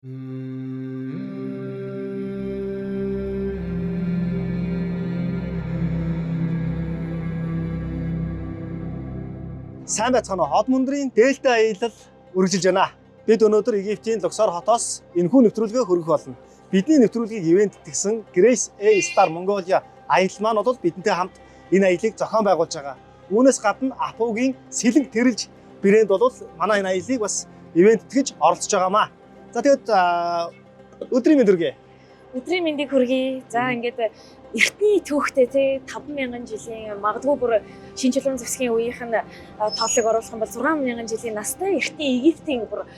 Сайн байцгаана уу? Хот мөндрийн Дельта аялал үргэлжилж байна. Бид өнөөдөр Египтийн Луксор хотоос энэхүү нэвтрүүлгээ хөргөх болно. Бидний нэвтрүүлгийг ивент тэгсэн Grace A Star Mongolia аялал маань бол бидэнтэй хамт энэ аяллыг зохион байгуулж байгаа. Үүнээс гадна Апугийн сэлэнг тэрэлж брэнд бол манай энэ аяллыг бас ивент тэгж оролцож байгаамаа. За тэгэд өдрийн мэнд хүргэе. Өдрийн мэндийг хүргэе. За ингээд эртний түүхтэй тий 5000 жилийн магадгүй бүр шинэ чулуун зэвсгийн үеийнх нь тооллыг оруулах юм бол 6000 жилийн настай эртний Египтийн бүр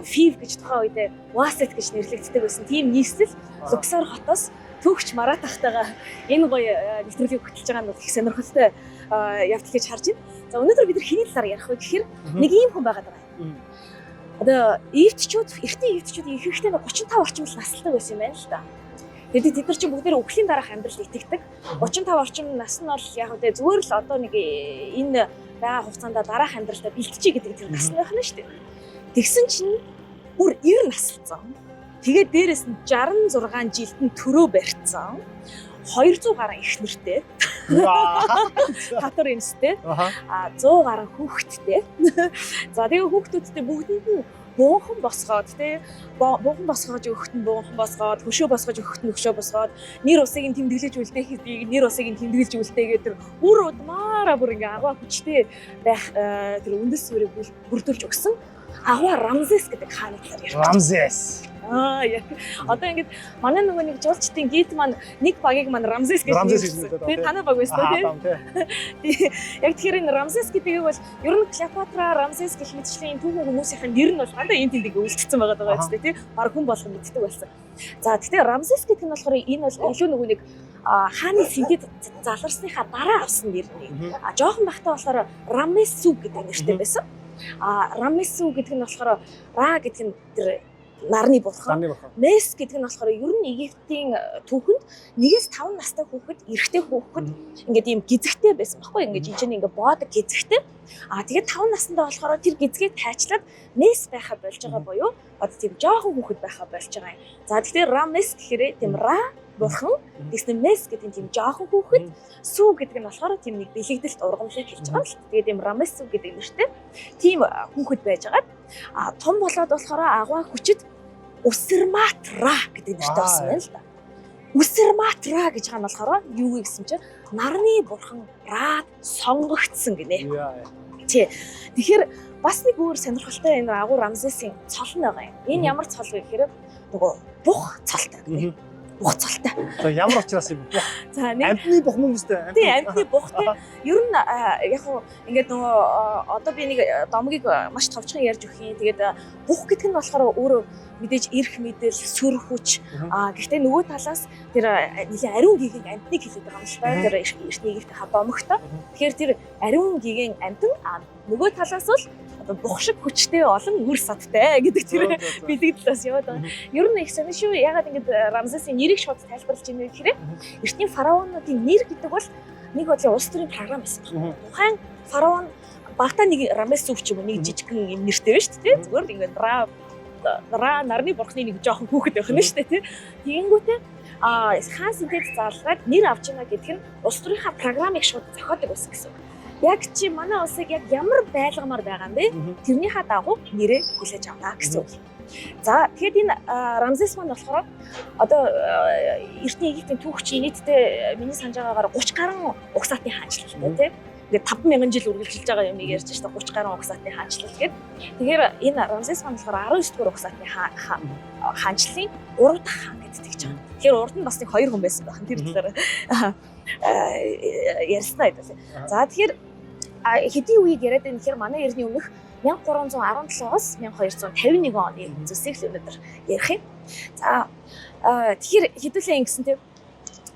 Фив гэж тухайн үед Васет гэж нэрлэгддэг байсан. Тийм нийслэл Луксор хотоос түүхч Марат ахтайгаа энэ гоё нэвтрүүлгийг хөтлөж байгаа нь бол их сонирхолтой явдал гэж харж байна. За өнөөдөр бид нар хэний талаар ярих вэ гэхээр нэг ийм хүн байгаа даа. Одоо Египтчүүд эртний Египтчүүд ихэнхдээ 35 орчим л насалдаг байсан юм байна л да. Тэгээд тэд нар чинь бүгдээр үхлийн дараах амьдралд итгэдэг. 35 орчим нас нь бол яг үгүй зүгээр л одоо нэг энэ байгаа хугацаанд дараах амьдралдаа бэлтжиж гэдэг тэр нас нь байх нь шүү дээ. Тэгсэн чинь бүр 90 насалсан. Тэгээд дээрэс нь 66 жилд нь төрөө барьцсан. 200 гаруй их нэртэй. Татвар эмстэй. А 100 гаруй хүүхэдтэй. За тэгээ хүүхдүүдтэй бүгдэнд нь буухан босгоод тий буухан босгож өгөхт нь буухан босгоод хөшөө босгож өгөхт нь хөшөө босгоод нэр усыг нь тэмдэглэж үлдээхийг нэр усыг нь тэмдэглэж үлдээгээд тэр үр удмаараа бүр ингээ агуу хүчтэй байх тэр үндэс суурийг бүрдүүлж өгсөн агуу Рамзес гэдэг хааны талаар ярих. Рамзес. Аа яг одоо ингээд манай нөгөө нэг жуулчдын гид маань нэг багийг маань Рамзес гэж нэрлэдэг. Тэгээ танай баг байсан тий. Яг тэгэхээр энэ Рамзес гэдгийг бол ер нь Клеопатра, Рамзес гэх мэтчлийн түүхэн хүмүүсийн нэр нь бол дандаа энэ тэнд ингээ үлдсэн байгаа даа шүү дээ тий. Баг хүн болгон мэддэг болсон. За гэхдээ Рамзес гэдэг нь болохоор энэ бол илүү нөгөө нэг хааны сэнтэд заларсныхаа дараа авсан нэр нэг. А жоохон байхдаа болохоор Рамесу гэдэг нэртэй байсан. А Рамесу гэдэг нь болохоор Ра гэдэг нь тэр нарны бурхан. Мес гэдэг нь болохоор ер нь Египтийн түүхэнд 1-5 настай хүүхэд, эрэгтэй хүүхэд ингээд ийм гизэгтэй байсан баггүй. Ингээд жинхэнэ ингээд боодог гизэгтэй. Аа тэгээд 5 насндаа болохоор тэр гизгээ тайчлаад мес байхаа болж байгаа буюу одоо тийм жоохон хүүхэд байхаа болж байгаа юм. За тэгэхээр Рамес гэхээр тийм Ра бурхан тэгсэн мес гэдэг нь тийм жоохон хүүхэд, сүү гэдэг нь болохоор тийм нэг бэлэгдэлт ургамлыг хэлж байгаа юм л. Тэгээд тийм Рамесу гэдэг нэртэй тийм хүүхэд байж байгаад а том болоод болохоор агуу хүчит Усерматра гэдэг нэртэй болсон байна л да. Усерматра гэж байгаа нь болохоор юу вэ гэсэн чинь нарны бурхан Рад сонгогдсон гинэ. Тий. Тэгэхээр бас нэг өөр сонирхолтой энэ агуу Рамзесийн цол нь байгаа юм. Энэ ямар цол вэ гэхээр нөгөө бух цолтой гинэ. Бух цолтой. За ямар учраас юм бэ? За нэг амтны бух мөн үстэй. Тий, амтны бух тий. Ер нь яг хуу ингээд нөгөө одоо би нэг домгийг маш товчхон ярьж өгөх юм. Тэгээд бух гэдэг нь болохоор өөрөө мэдээж эрх мэдэл, сүр хүч. Аа гэхдээ нөгөө талаас тэр нэлээ ариун гигийн амтныг хэлээд байгаа юм л та. Тэр эртний Египтийн домогтой. Тэгэхээр тэр ариун гигийн амтан нөгөө талаас бол одоо бух шиг хүчтэй олон үр садтай гэдэг тэр бэлэгдэл бас яваад байгаа. Ер нь их сонир шүү. Ягаад ингэж Рамзесийн нэрийг шууд тайлбарлаж байна вэ гэхээр эртний фараонуудын нэр гэдэг бол нэг бодлын улс төрийн програм байсан байна. Тухайн фараон багтаа нэг Рамзес үг ч юм уу нэг жижигхэн юм нэртэй байна шүү дээ. Зүгээр л ингээд Ра нарны бурхны нэг жоохон хүүхэд байх нь шүү дээ тий. Тэгэнгүүтээ а хаан сэнтэд зарлаад нэр авч ийна гэдэг нь улс төрийнхаа програмыг шууд зохиодог байсан гэсэн үг. Яг чи манай улсыг яг ямар байлгамаар байгаа юм бэ? Тэрнийхээ дагуу нэрээ хүлээж авна гэсэн үг. За тэгэхэд энэ Рамзес маань болохоор одоо эртний Египтийн түүхчийн нийтдээ миний санаж байгаагаар 30 гаруй угсаатын хаанчлалтай тий. Ингээд 5000 жил үргэлжилж байгаа юмыг ярьж штэ 30 гаруй угсаатын хаанчлал гэдэг. Тэгэхээр энэ Рамзес маань болохоор 19 дугаар угсаатын хаанчлалын 3 дахь хаан гэж тэгж байгаа. Тэгэхээр урд нь бас нэг 2 хүн байсан байх нь тэр талаар ярьснаа хэдүүлээ. За тэгэхээр хэдийн үеийг яриад байна гэхээр манай эртний өмнөх 1317-оос 1251 оны зүйлсийг л өнөөдөр ярих юм. За тэгэхээр хэдүүлээ ингэсэн тийм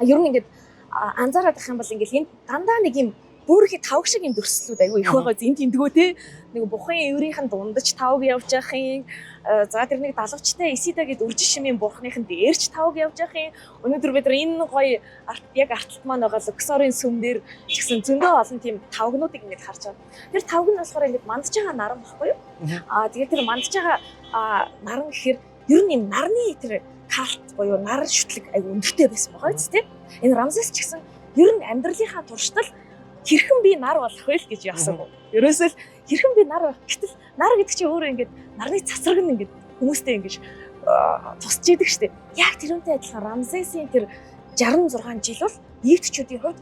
ер нь ингээд анзаараад байх юм бол ингээд энэ дандаа нэг юм бүрхи тавг шиг юм дөрслүүд айгүй их байгаа зин тэндгөө те нэг бухын эврийнх нь дундаж тавг явж явах юм. За тэр нэг далавчтай Исида гэд үржин шимийн бурхных нь дээрч тавг явж явах юм. Өнөөдөр бид нар энэ гоё яг арталт маань байгаа Луксорын сүм дээр ч гэсэн зөндөө олон тийм тавгнуудыг ингээд харж байгаа. Тэр тавг нь болохоор ингээд мандж байгаа наран баггүй юу? Аа тэгээд тэр мандж байгаа наран гэхээр Ер нь юм нарны тэр cult буюу нар шүтлэг айгу өндөртэй байсан байгаа биз, тийм. Энэ Рамзес ч гэсэн ер нь амьдралынхаа туршдал хэрхэн би нар болох вэ л гэж явсан. Ерөөсөө л хэрхэн би нар байх. Гэтэл нар гэдэг чинь өөрөө ингээд нарны цацраг нь ингээд хүмүүстэй ингэж тусч идэг штеп. Яг тэрүүнтэй адилхан Рамзесийн тэр 66 жил бол Египтчүүдийн хувьд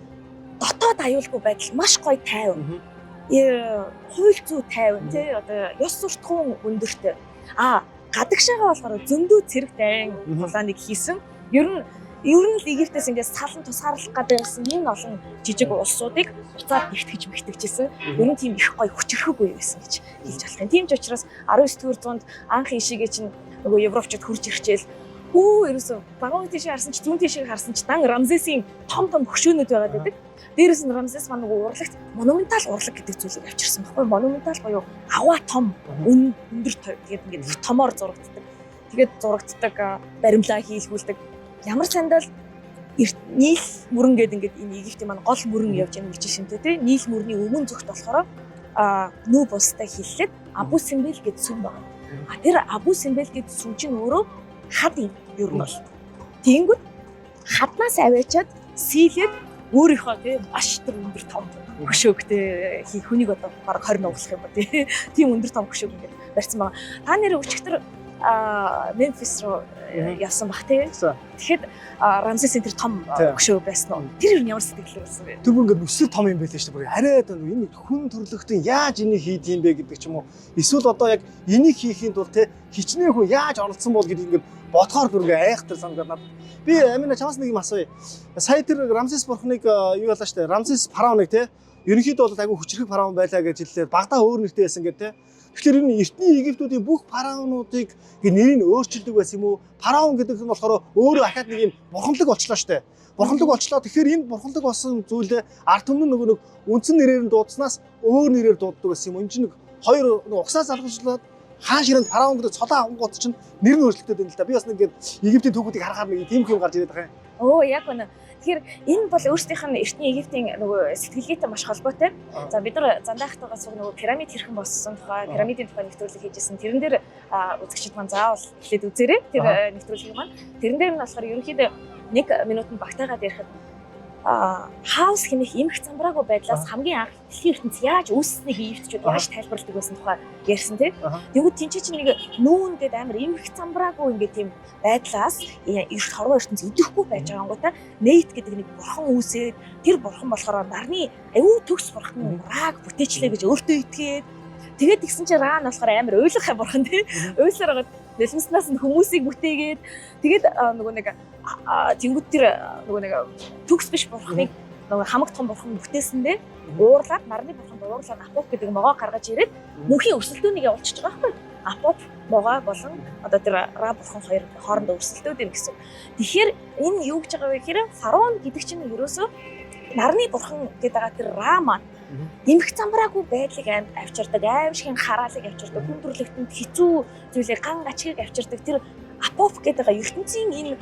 дотоод аюулгүй байдал маш гоё тайван. Хууль зүй тайван, тий, одоо ёс суртахуун өндөртэй. А гадагшаага болохоор зөндөө цэрэг дайн тулааныг хийсэн. Ер нь л Египтээс ингээд салан тусгаарлах гэдэг байсан энэ олон жижиг улсуудыг буцаад нэгтгэж мэгтгэжсэн. Ер нь тийм их гоё хүчрхэг үе байсан гэж хэлж болох юм. Тийм ч учраас 19 дугаар зуунд анх ийшээгээ чинь нөгөө европчууд хурж ирчээл ерөөсө багаан тийшээ харсан ч, зүүн тийшээ харсан ч дан Рамзесийн том том хөшөөнүүд байгаад байдаг. Дээрээс нь Рамзес маань нөгөө урлагт monumental урлаг гэдэг зүйлийг авчирсан байхгүй. Monumental буюу аваа том, өндөр, тэгээд ингээд их томоор зурагддаг. Тэгээд зурагддаг, баримлаа хийлгүүлдэг. Ямар сандал Нийл мөрөн гэдэг ингээд энэ Египтийн маань гол мөрөн явж байгаа үржил шимтэй, тий. Нийл мөрний өмнө зүгт болохоор Нүүб улстай хиллээд Абу Симбел гэдэг сүм байна. А тэр Абу Симбел гэдэг сүм чинь өөрөө хад юм ер нь бол. Тэнгүүд хаднаас аваачаад сийлээд өөрийнхөө, тий, маш тэр өндөр том хөшөөгтэй хүнийг одоо бараг 20 нуглах юм ба, тий. Тийм өндөр том хөшөөг ингээд барьсан байгаа. Та нэр өчигдөр Мемфис руу явсан бах, тий. Тэгэхэд Рамзесийн тэр том хөшөө байсан уу? Тэр юу ямар сэтгэлээр болсон бэ? Тэр бүр ингээд өсөр том юм байлээ шүү дээ. Бүр арай энэ хүн төрлөختөн яаж энийг хийд юм бэ гэдэг ч юм уу. Эсвэл одоо яг энийг хийхийн тулд, те, хичнээн хүн яаж оролцсон бол гэдэг ингээд бодохоор бүр ингээд айхтар санагдаад надад. Би Амина, чамаас нэг юм асууя. Сая тэр Рамзес бурхныг юу ялаа шүү дээ. Рамзес фараоныг, те, ерөнхийдөө бол айгүй хүчрхэг фараон байлаа гэж хэллээ. Багадаа өөр нэртэй байсан гэдэг, те. Тэгэхээр энэ эртний Египтүүдийн бүх фараонуудыг ингээ нэрийг өөрчилдөг байсан юм уу? Фараон гэдэг нь болохоор өөрөө ахаад нэг юм бурханлаг болчлоо шүү дээ. Бурханлаг болчлоо. Тэгэхээр энэ бурханлаг болсон зүйлээ ард түмэн нөгөө нэг үндсэн нэрээр нь дуудснаас өөр нэрээр дууддаг байсан юм уу? Энэ чинь нэг хоёр нэг угсаа залгамжлаад хаан ширээнд фараон гэдэг цолоо авангууд чинь нэр нь өөрчлөгдөд байна л да. Би бас нэг ингээд Египтийн түүхүүдийг харахаар нэг тийм юм гарч ирээд байгаа юм. Өө, яг үнэ. Тэгэхээр энэ бол өөрсдийнх нь эртний Египтийн нөгөө сэтгэлгээтэй маш холбоотой. За, бид нар зандаахтайгаа суг нөгөө пирамид хэрхэн боссон тухай, пирамидын тухай нэвтрүүлэг хийжсэн. Тэрэн дээр үзэгчид маань заавал эхлээд үзээрэй. Тэр нэвтрүүлгийг маань. Тэрэн дээр нь болохоор ерөнхийдөө нэг минутанд багтаагаад ярихад хаос хэмээх эмх замбраагүй байдлаас хамгийн анх дэлхийн ертөнц яаж үүссэнийг Египтчүүд яаж тайлбарладаг байсан тухай ярьсан, тий. Тэгвэл тэнцээ чинь нэг нүүн гэдэг амар эмх замбраагүй ингээд тийм байдлаас эрт хорвоо ертөнц идэхгүй байж байгаа ангуудаа Нейт гэдэг нэг бурхан үүсээд, тэр бурхан болохоор нарны аюу төгс бурхан Рааг бүтээчлээ гэж өөртөө итгээд, тэгээд тэгсэн чинь Ра нь болохоор амар уйлах бурхан, тий. Уйлсаар байгаад нулимснаас нь хүмүүсийг бүтээгээд, тэгээд нөгөө нэг тэнгууд тэр нөгөө нэг төгс биш бурханыг нөгөө хамаг том бурхан бүтээсэндээ уурлаад, нарны бурханд уурлаад Апоп гэдэг могоо гаргаж ирээд мөнхийн өрсөлдөөнийг явуулчихж байгаа байхгүй. Апоп могоо болон одоо тэр Ра бурхан хоёр хоорондоо өрсөлдөөд юм гэсэн. Тэгэхээр энэ юу гэж байгаа вэ гэхээр фараон гэдэг чинь ерөөсөө нарны бурхан гэдэг байгаа тэр Ра маань эмх замбраагүй байдлыг авчирдаг, аимшигын хараалыг авчирдаг, хүн төрлөختөнд хэцүү зүйлийг, ган гачгийг авчирдаг тэр Апоп гэдэг байгаа ертөнцийн энэ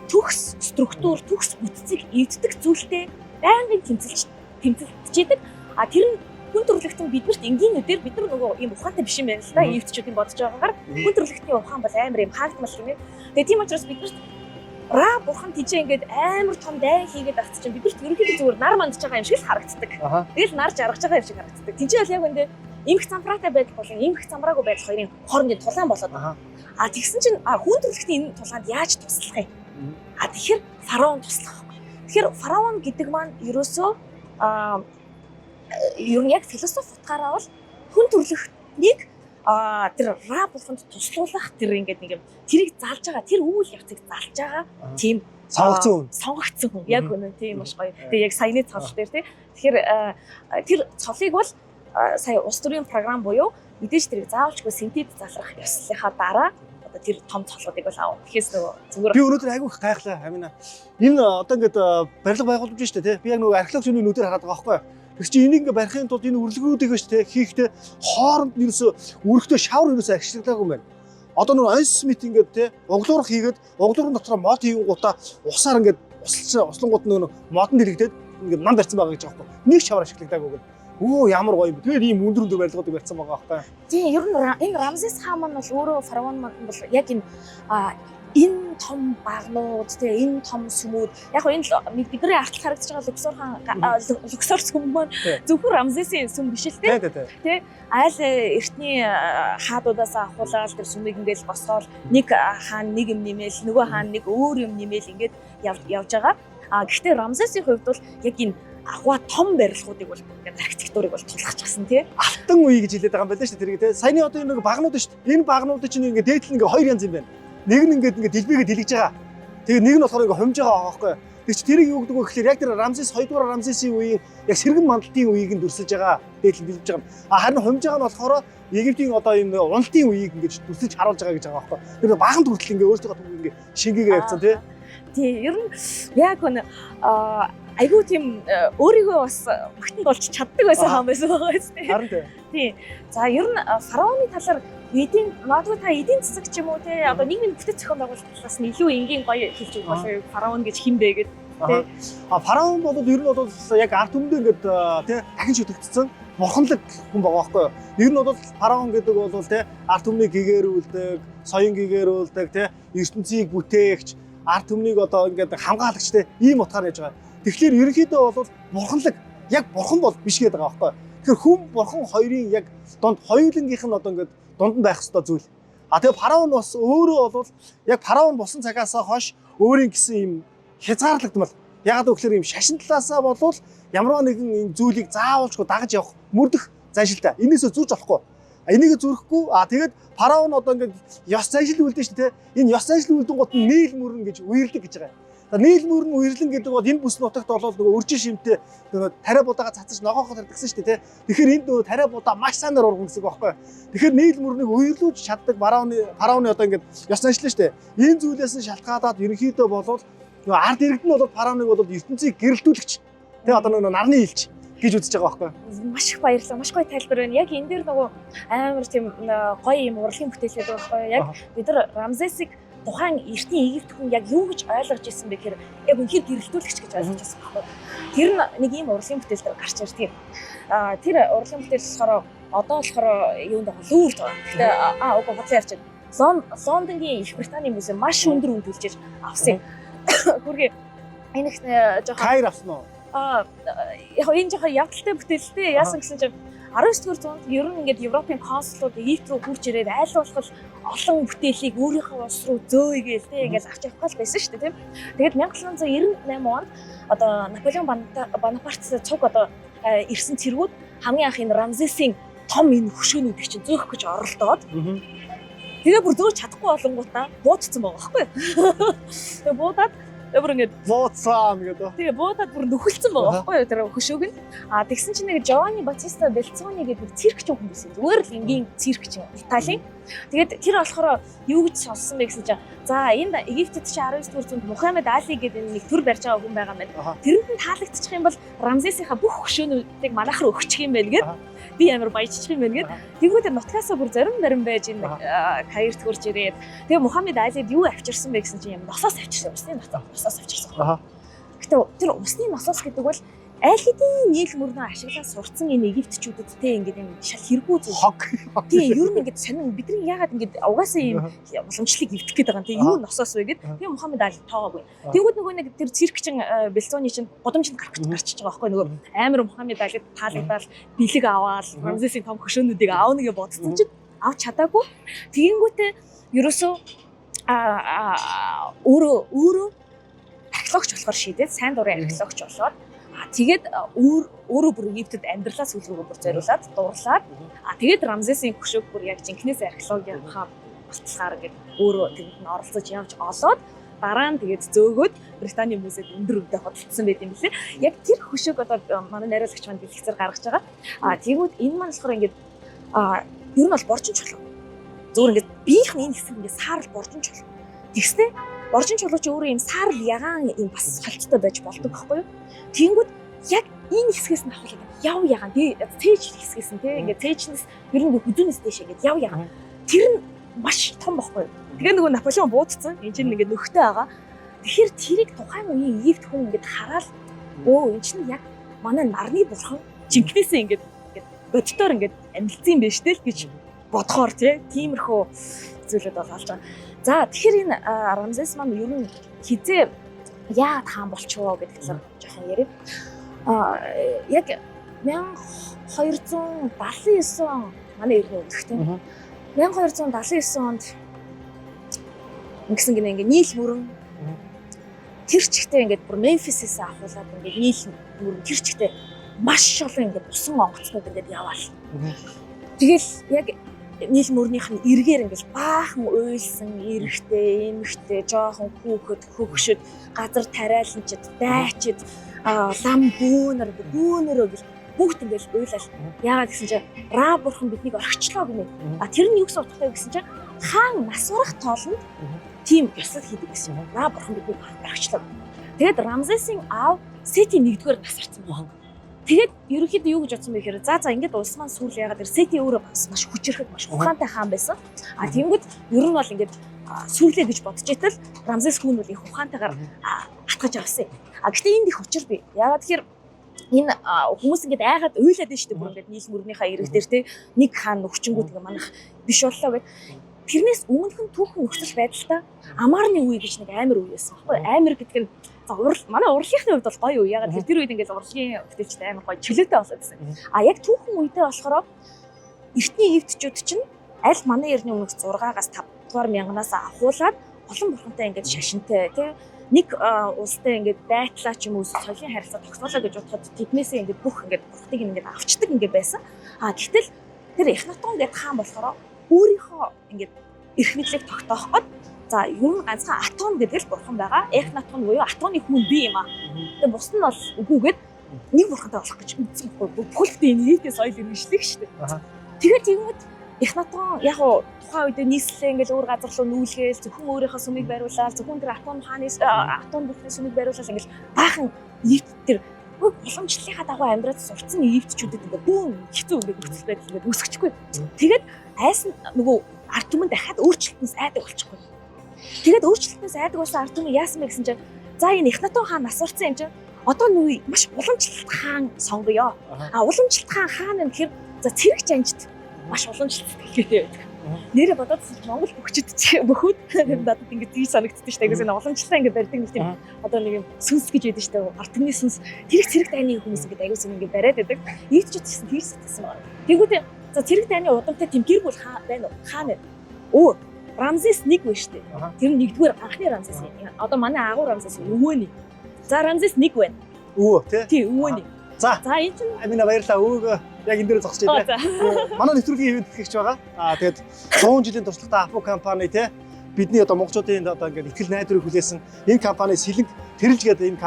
төгс структур, төгс бүтцийг эвддэг зүйлтэй байнгын тэмцэлж тэмцэлж идэг. А тэр нь хүн төрлөختөн биднэрт энгийн үдээр бид нар нөгөө ийм ухаантай биш юм байна л да. Египтчүүдийн бодож байгаагаар хүн төрлөختний ухаан бол амар юм хаагдмал гинэ. Тэгээ тийм учраас биднэрт Ра бурхан тийчээ ингээд амар том дайн хийгээд багц чинь биднэрт ерөнхийдөө зүгээр нар мандж байгаа юм шиг л харагддаг. Тэгэл нар жаргаж байгаа юм шиг харагддаг. Тинчээ бол яг үндэ эмх замбраатай байдал болон эмх замбраагүй байдал хоёрын хоорондын тулаан болоод байгаа. А тэгсэн чинь хүн төрөлхтний энэ тулаанд яаж туслах юм? А тэгэхээр фараон туслах байхгүй. Тэгэхээр фараон гэдэг маань ерөөсөө ер нь яг философи утгаараа бол хүн төрөлхтнийг тэр Ра бурханд туслуулах тэр ингээд нэг юм тэрийг залж байгаа, тэр үйл явцыг залж байгаа тийм сонгогдсон хүн. Сонгогдсон хүн. Яг үнэ, тийм, маш гоё. Тэгээ яг саяны цол дээр, тий. Тэгэхээр тэр цолыг бол сая улс төрийн програм буюу мэдээж тэрийг заавалчгүй синтез залрах ёслолынхаа дараа одоо тэр том цолуудыг бол авах. Тэгэхээс нөгөө зүгээр Би өнөөдөр айгүй их гайхлаа, Амина. Энэ одоо ингээд барилга байгууламж шүү дээ, тий. Би яг нөгөө археологийн нүдээр хараад байгаа байхгүй юу? Тэр чинь энийг ингээд барихын тулд энэ үрлэгүүдийг шүү дээ хийхдээ хооронд нь ерөөсөө үүрэгтэй шавар ерөөсөө ашиглаагүй юм байна. Одоо нөгөө онс мэт ингээд, тий, углуурах хийгээд углуурын дотроо мод хийнгуудаа усаар ингээд услан услангууд нөгөө модон дэлгэгдээд ингээд нам барьсан байгаа гэж байгаа байхгүй. Нэг шавар ашиглагдаагүй гэх. Өө, ямар гоё юм бэ. Тэгээд ийм өндөр өндөр барилгуудыг барьсан байгаа байхгүй. Тийм, ер нь энэ Рамзес хаан маань бол өөрөө фараон маань бол яг энэ энэ том багнууд, тэгээ энэ том сүмүүд, яг гоо энэ бидний артлах харагдаж байгаа Люксор хаан, Люксор сүм маань зөвхөн Рамзесийн сүм биш л тий. Айл эртний хаадуудаас авахуулаад тэр сүмийг ингээл босгоол, нэг хаан нэг юм нэмэл, нөгөө хаан нэг өөр юм нэмэл, ингээд явж байгаа. А гэхдээ Рамзесийн хувьд бол яг энэ ахуй том барилгуудыг бол ингээд архитектурыг бол тулгахчихсан, тий. Алтан үе гэж хэлээд байгаа юм байна шүү дээ тэрийг, тий. Саяны одоо энэ нэг багнууд шүү дээ. Энэ багнууд чинь ингээд дээдл нь ингээд хоёр янз юм байна. Нэг нь ингээд ингээд дэлбэгээ дэлгэж байгаа. Тэгээ нэг нь болохоор ингээд хумж байгаа байхгүй. Тэр чи тэрийг юу гэдэг вэ гэхээр яг тэр Рамзес, хоёрдугаар Рамзесийн үеийн яг сэргэн мандалтын үеийг нь дүрсэлж байгаа. Дээдл нь дэлгэж байгаа юм. А харин хумж байгаа нь болохоор Египтийн одоо ийм уналтын үеийг ингээд дүрсэлж харуулж байгаа гэж байгаа байхгүй. Тэр баганд хүртэл ингээд өөрсдийнхөө түүхийг ингээд шингээгээ явцсан, тий. Тий, ер нь яг үнэ айгүй тийм өөрийгөө бас магтанд болж чаддаг байсан хаан байсан байгаа юм тий. Харин тий. Тий. За, ер нь фараоны талаар эдийн магадгүй та эдийн засаг ч юм уу, тий, одоо нийгмийн бүтэц зохион байгуулалт талаас нь илүү энгийн гоё хэлж өгөх болов, фараон гэж хэн бэ гэдэг. А фараон бол ер нь бол яг ард түмэндээ ингээд, тий, дахин шүтэгдсэн бурханлаг хүн байгаа байхгүй юу? Ер нь бол фараон гэдэг бол, тий, ард түмнийг гэгэрүүлдэг, соён гэгэрүүлдэг, тий, ертөнцийг бүтээгч, ард түмнийг одоо ингээд хамгаалагч, тий, ийм утгаар яаж байгаа. Тэгэхээр ерөнхийдөө бол бурханлаг, яг бурхан бол биш гэдэг байгаа байхгүй юу? Тэгэхээр хүн бурхан хоёрын яг дунд, хоёулангийнх нь одоо ингээд дунд нь байх ёстой зүйл. А тэгээ фараон бас өөрөө бол яг фараон болсон цагаасаа хойш өөрийн гэсэн ийм хязгаарлагдмал. Ягаад гэвэл ийм шашин талаасаа болвол ямар нэгэн ийм зүйлийг заавалчгүй дагаж явах, мөрдөх заншилтай. Энээсээ зурж болохгүй. Энийг зүрхгүй. А тэгээд фараон одоо ингээд ёс заншил үлдэн шүү дээ. Энэ ёс заншил үлдэн гот нь Нийл мөрөн гэж үерлэг гэж байгаа. За, Нийл мөрөн үерлэн гэдэг бол энэ бүс нутагт бол нөгөө өржин шимтэй нөгөө тариа будаага цацаж ногоохоо тардагсан шүү дээ, тэ. Тэгэхээр энд нөгөө тариа будаа маш сайнаар урган гэсэн үг байхгүй. Тэгэхээр Нийл мөрнийг үерлүүлж чаддаг фараоны одоо ингээд ёс заншил шүү дээ. Энэ зүйлээс нь шалтгаалаад ерөнхийдөө болвол нөгөө ард иргэд нь бол фараоныг бол ертөнцийг гэрэлтүүлэгч, тэ, одоо нөгөө нарны илч гэж үзэж байгаа байхгүй. Маш их баярлалаа. Маш гоё тайлбар байна. Яг энэ дээр нөгөө амар тийм гоё юм урлагийн бүтээл байдаг байхгүй юу? Яг бид нар Рамзесийг тухайн эртний Египт хүн яг юу гэж ойлгож ирсэн бэ гэхээр яг үнэхээр гэрэлтүүлэгч гэж ойлгож ирсэн байхгүй юу? Тэр нь нэг ийм урлагийн бүтээл дээр гарч ирдэг. Аа, тэр урлагийн бүтээл болохоор одоо болохоор юунд байгаа, Луврд байгаа. Гэхдээ үгүй, худлаа ярьж байна. Лондонгийн Их Британий музей маш өндөр үн төлж авсан юм. Хүргээ энэ их жоохон Кайр авсан уу? Аа, яг энэ жоохон явдалтай бүтээлтэй. Яасан гэсэн чинь 19 дугаар зуунд ер нь ингээд Европын консулууд Египт рүү хурж ирээд айл болох олон бүтээлийг өөрийнхөө улс руу зөөгээл, те, ингээд авч явах гал байсан шүү дээ, тийм. Тэгээд 1798 онд одоо Наполеон Бонапарт цуг одоо ирсэн цэргүүд хамгийн анх энэ Рамзесийн том энэ хөшөөнүүдийг чинь зөөх гэж оролдоод, тэгээ бүр зөөж чадахгүй болонгуудаа буудсан байгаа байхгүй юу? Тэгээ буудаад тэгээ бүр ингээд Бууцсан гэдэг. Тэгээ буудаад бүр нөхөлдсөн байгаа байхгүй юу, тэр хөшөөг нь. А тэгсэн чинь нэг Жованни Батиста Белцони гэдэг нэг циркч хүн байсан. Зүгээр л энгийн циркч Италийн. Тэгээд тэр болохоор юу гэж сонссон бэ гэсэн чинь, за, энд Египтэд чи 19 дугаар зуунд Мухаммед Али гэдэг нэг төр барьж байгаа хүн байгаа юм байна. Тэрэнд нь таалагдчих юм бол Рамзесийнхаа бүх хөшөөнүүдийг манайх руу өгчих юм байна гэд, би амар баяжчих юм байна гэд. Тэгвэл тэр нутгаасаа бүр зарим нарим байж энэ Каирт хурж ирээд, тэгээ Мухаммед Алид юу авчирсан бэ гэсэн чинь юм носоос авчирсан, усны носоос авчирсан. Гэтэ тэр усны носоос гэдэг бол аль хэдийн нийл мөрнөө ашиглаад сурцсан энэ египтчүүдэд, те, ингээд юм шал хэрэггүй зүйл. Хог. Тийм, ер нь ингээд сонин бидний ягаад ингээд угаасаа юм уламжлалыг эвдэх гээд байгаа юм, те, юу носоос вэ гэд. Тэгээ Мухаммед Али тоогоогүй. Тэгвэл нөгөө нэг тэр циркчин Белзоны чинь гудамжинд гарч гарчиж байгаа байхгүй, нөгөө амар Мухаммед Алид таалагдаад бэлэг аваад Рамзесийн том хөшөөнүүдийг аавна гэж бодсон чинь авч чадаагүй. Тэгэнгүүтээ ерөөсөө өөрөө өөрөө археологч болохоор шийдээд сайн дурын археологч болоод, тэгээд өөр өөрөө бүр Египтэд амьдралаа сүүл рүүгээ бүр зориулаад дурлаад, тэгээд Рамзесийн хөшөөг бүр яг жинкнээс археологийн болтолгаар ингээд өөрөө тэнд нь оролцож явж олоод, дараа нь тэгээд зөөгөөд Британий музейд өндөр үнэтэй худалдсан байт юм лээ. Яг тэр хөшөөг одоо манай найруулагч маань дэлгэцээр гаргаж байгаа. А тэгвэл энэ маань болохоор ингээд ер нь бол боржин чулуу. Зүгээр ингээд биеийнх нь энэ хэсэг ингээд саарал боржин чулуу. Тэгснэ боржин чулуу чи өөрөө юм саарал ягаан юм бас холцтой байж болдог байхгүй юу? Тэнгүүд яг энэ хэсгээс нь авахлаа яв ягаан тий, цээж хэсгээс нь, тий, ингээд цээжнээс ер нь хүзүүнээс дээш ингээд яв ягаан. Тэр нь маш том байхгүй юу? Тэгээ нөгөө Наполеон буудсан. Энд чинь ингээд нөхтэй байгаа. Тэгэхээр тэрийг тухайн үеийн Египт хүн ингээд хараад, өө, эн чинь яг манай нарны бурхан Жинкнээсээ ингээд ингээд боддоор ингээд амилцсан юм байна штэ л гэж бодохоор тий тиймэрхүү зүйлүүд бол олж байгаа. За, тэгэхээр энэ Рамзес маань ер нь хизээ яагаад хаан болчихвоо гэдэг талаар жоохон яриа. Яг 1279 он, манай эртний өмнөх тий. 1279 онд ингэсэн гинэ, ингээ Нийл мөрөн тэр чигтээ ингээд бүр Мемфисээс ахуулаад ингээд Нийл мөрөн тэр чигтээ маш олон ингээд усан онгоцнууд ингээд яваал. Тэгэл яг Нийл мөрнийх нь эргээр ингээд баахан уйлсан эрэгтэй, эмэгтэй, жоохон хүүхэд, хөгшөд, газар тариаланчид, дайчид, лам бөөнөр бөөнөрөө гэл бүгд ингээд уйлал. Яагаад гэсэн чинь Ра бурхан биднийг орхичлоо гинэ. А тэр нь юу гэсэн утгатай вэ гэсэн чинь хаан нас барах тоолонд тийм ёслол хийдэг гэсэн юм. Ра бурхан биднийг орхичлоо. Тэгээд Рамзесийн аав Сети нэгдүгээр нас барсан байна. Тэгээд ерөнхийдөө юу гэж бодсон бэ гэхээр за ингээд улс маань сүүл яагаад тэр Сети өөрөө бас маш хүчирхэг, маш ухаантай хаан байсан. А тэнгүүд ер нь бол ингээд сүрлээ гэж бодож итэл Рамзес хүн бол их ухаантайгаар атгаж авсан юм. А гэтээ энд их учир бий. Яагаад тэгэхээр энэ хүмүүс ингээд айгаад уйлаад байна шүү дээ. Бүр ингээд Нийл мөрнийхаа эрэг дээр те нэг хаан өгчөнгүүд ингээд манах биш боллоо гэд. Тэрнээс өмнөхөн түүхэн нөхцөл байдалтай Амарны үе гэж нэг амар үе байсан байхгүй. Амар гэдэг нь за урал манай урлагийнхны хувьд бол гоё үе. Ягаад тэгэхээр тэр үед ингээд урлагийн бүтээлчд амар гоё чөлөөтэй болоод байсан. А яг түүхэн үедээ болохоор эртний египтчүүд чинь аль манай эртний өмнөх 6-аас 5 дугаар мянганаас ахуулаад олон бурхантай ингээд шашинтай тий нэг улстай ингээд дайтлаа ч юм уу соёлын харилцаа тогтоолоо гэж бодоход тэднээсээ ингээд бүх ингээд бурхтыг ингээд авчдаг ингээд байсан. А гэтэл тэр Эхнатон гэдэг хаан болохоор өөрийнхөө ингээд эрх мэдлийг тогтоох гээд за ер нь ганцхан Атон гэдэг л бурхан байгаа. Эхнатон буюу Атоны хүн би юм аа. Тэгээ бус нь бол үгүйгээд нэг бурхантай болох гэж үзсэн байхгүй. Бүхэлдээ энэ нийтийн соёл иргэншлэг шүү дээ. Тэгээд тэгмэд Эхнатон яг уу тухайн үедээ нийслэлээ ингээл өөр газар руу нүүлгээл зөвхөн өөрийнхөө сүмийг бариулаад зөвхөн тэр Атон хааны Атон бурхны сүмийг бариулаад ингээл баахан Египт тэр уламжлалынхаа дагуу амьдраад сурцсан египтчүүдэд ингээ бүүн хэцүү ингээ нөхцөл байдал ингээ үүсгэчихгүй. Тэгээд айсан нөгөө ард түмэн дахиад өөрчлөлтөөс айдаг болчихгүй. Тэгээд өөрчлөлтөөс айдаг болсон ард түмэн яасан бэ гэсэн чинь за энэ Эхнатон хаан нас барсан юм чинь одоо нү маш уламжлалт хаан сонгоё. А уламжлалт хаан хаана юм гэхээр за цэрэг чанжид маш уламжлалт сэтгэлгээтэй байдаг. Нэрээ бодоод Монгол бөхчөд бөхүүд надад ингэ зүй санагддаг шүү дээ. Айгуу сайн уламжлалтаа ингэ барьдаг нэг тийм одоо нэг юм сүнс гэж байдаг шүү дээ. Ард түмний сүнс тэрэг цэрэг дайны хүмүүс ингэ айгуу сайн ингэ бариад байдаг. Ийч ч гэсэн тийш сэтгэсэн байна. Тэгвэл за цэрэг дайны удамтай тийм гэр бүл хаа байна уу? Хаана вэ? Өө Рамзес нэг байна шүү дээ. Тэр нь нэгдүгээр анхны Рамзес. Одоо манай агуу Рамзес өвөөний. За Рамзес нэг байна. Өвөө тий? Тий, өвөөний. За. За энэ чинь Амина баярлалаа. Өвөөгөө яг энэ дээр зогсож байна. Манай нэвтрүүлгийн ивээн тэтгэгч байгаа. Аа тэгээд 100 жилийн туршлагатай Апу компани тий бидний одоо монголчуудын одоо ингээд итгэл найдварыг хүлээсэн энэ компани Сэлэнг тэрэлж гэдэг энэ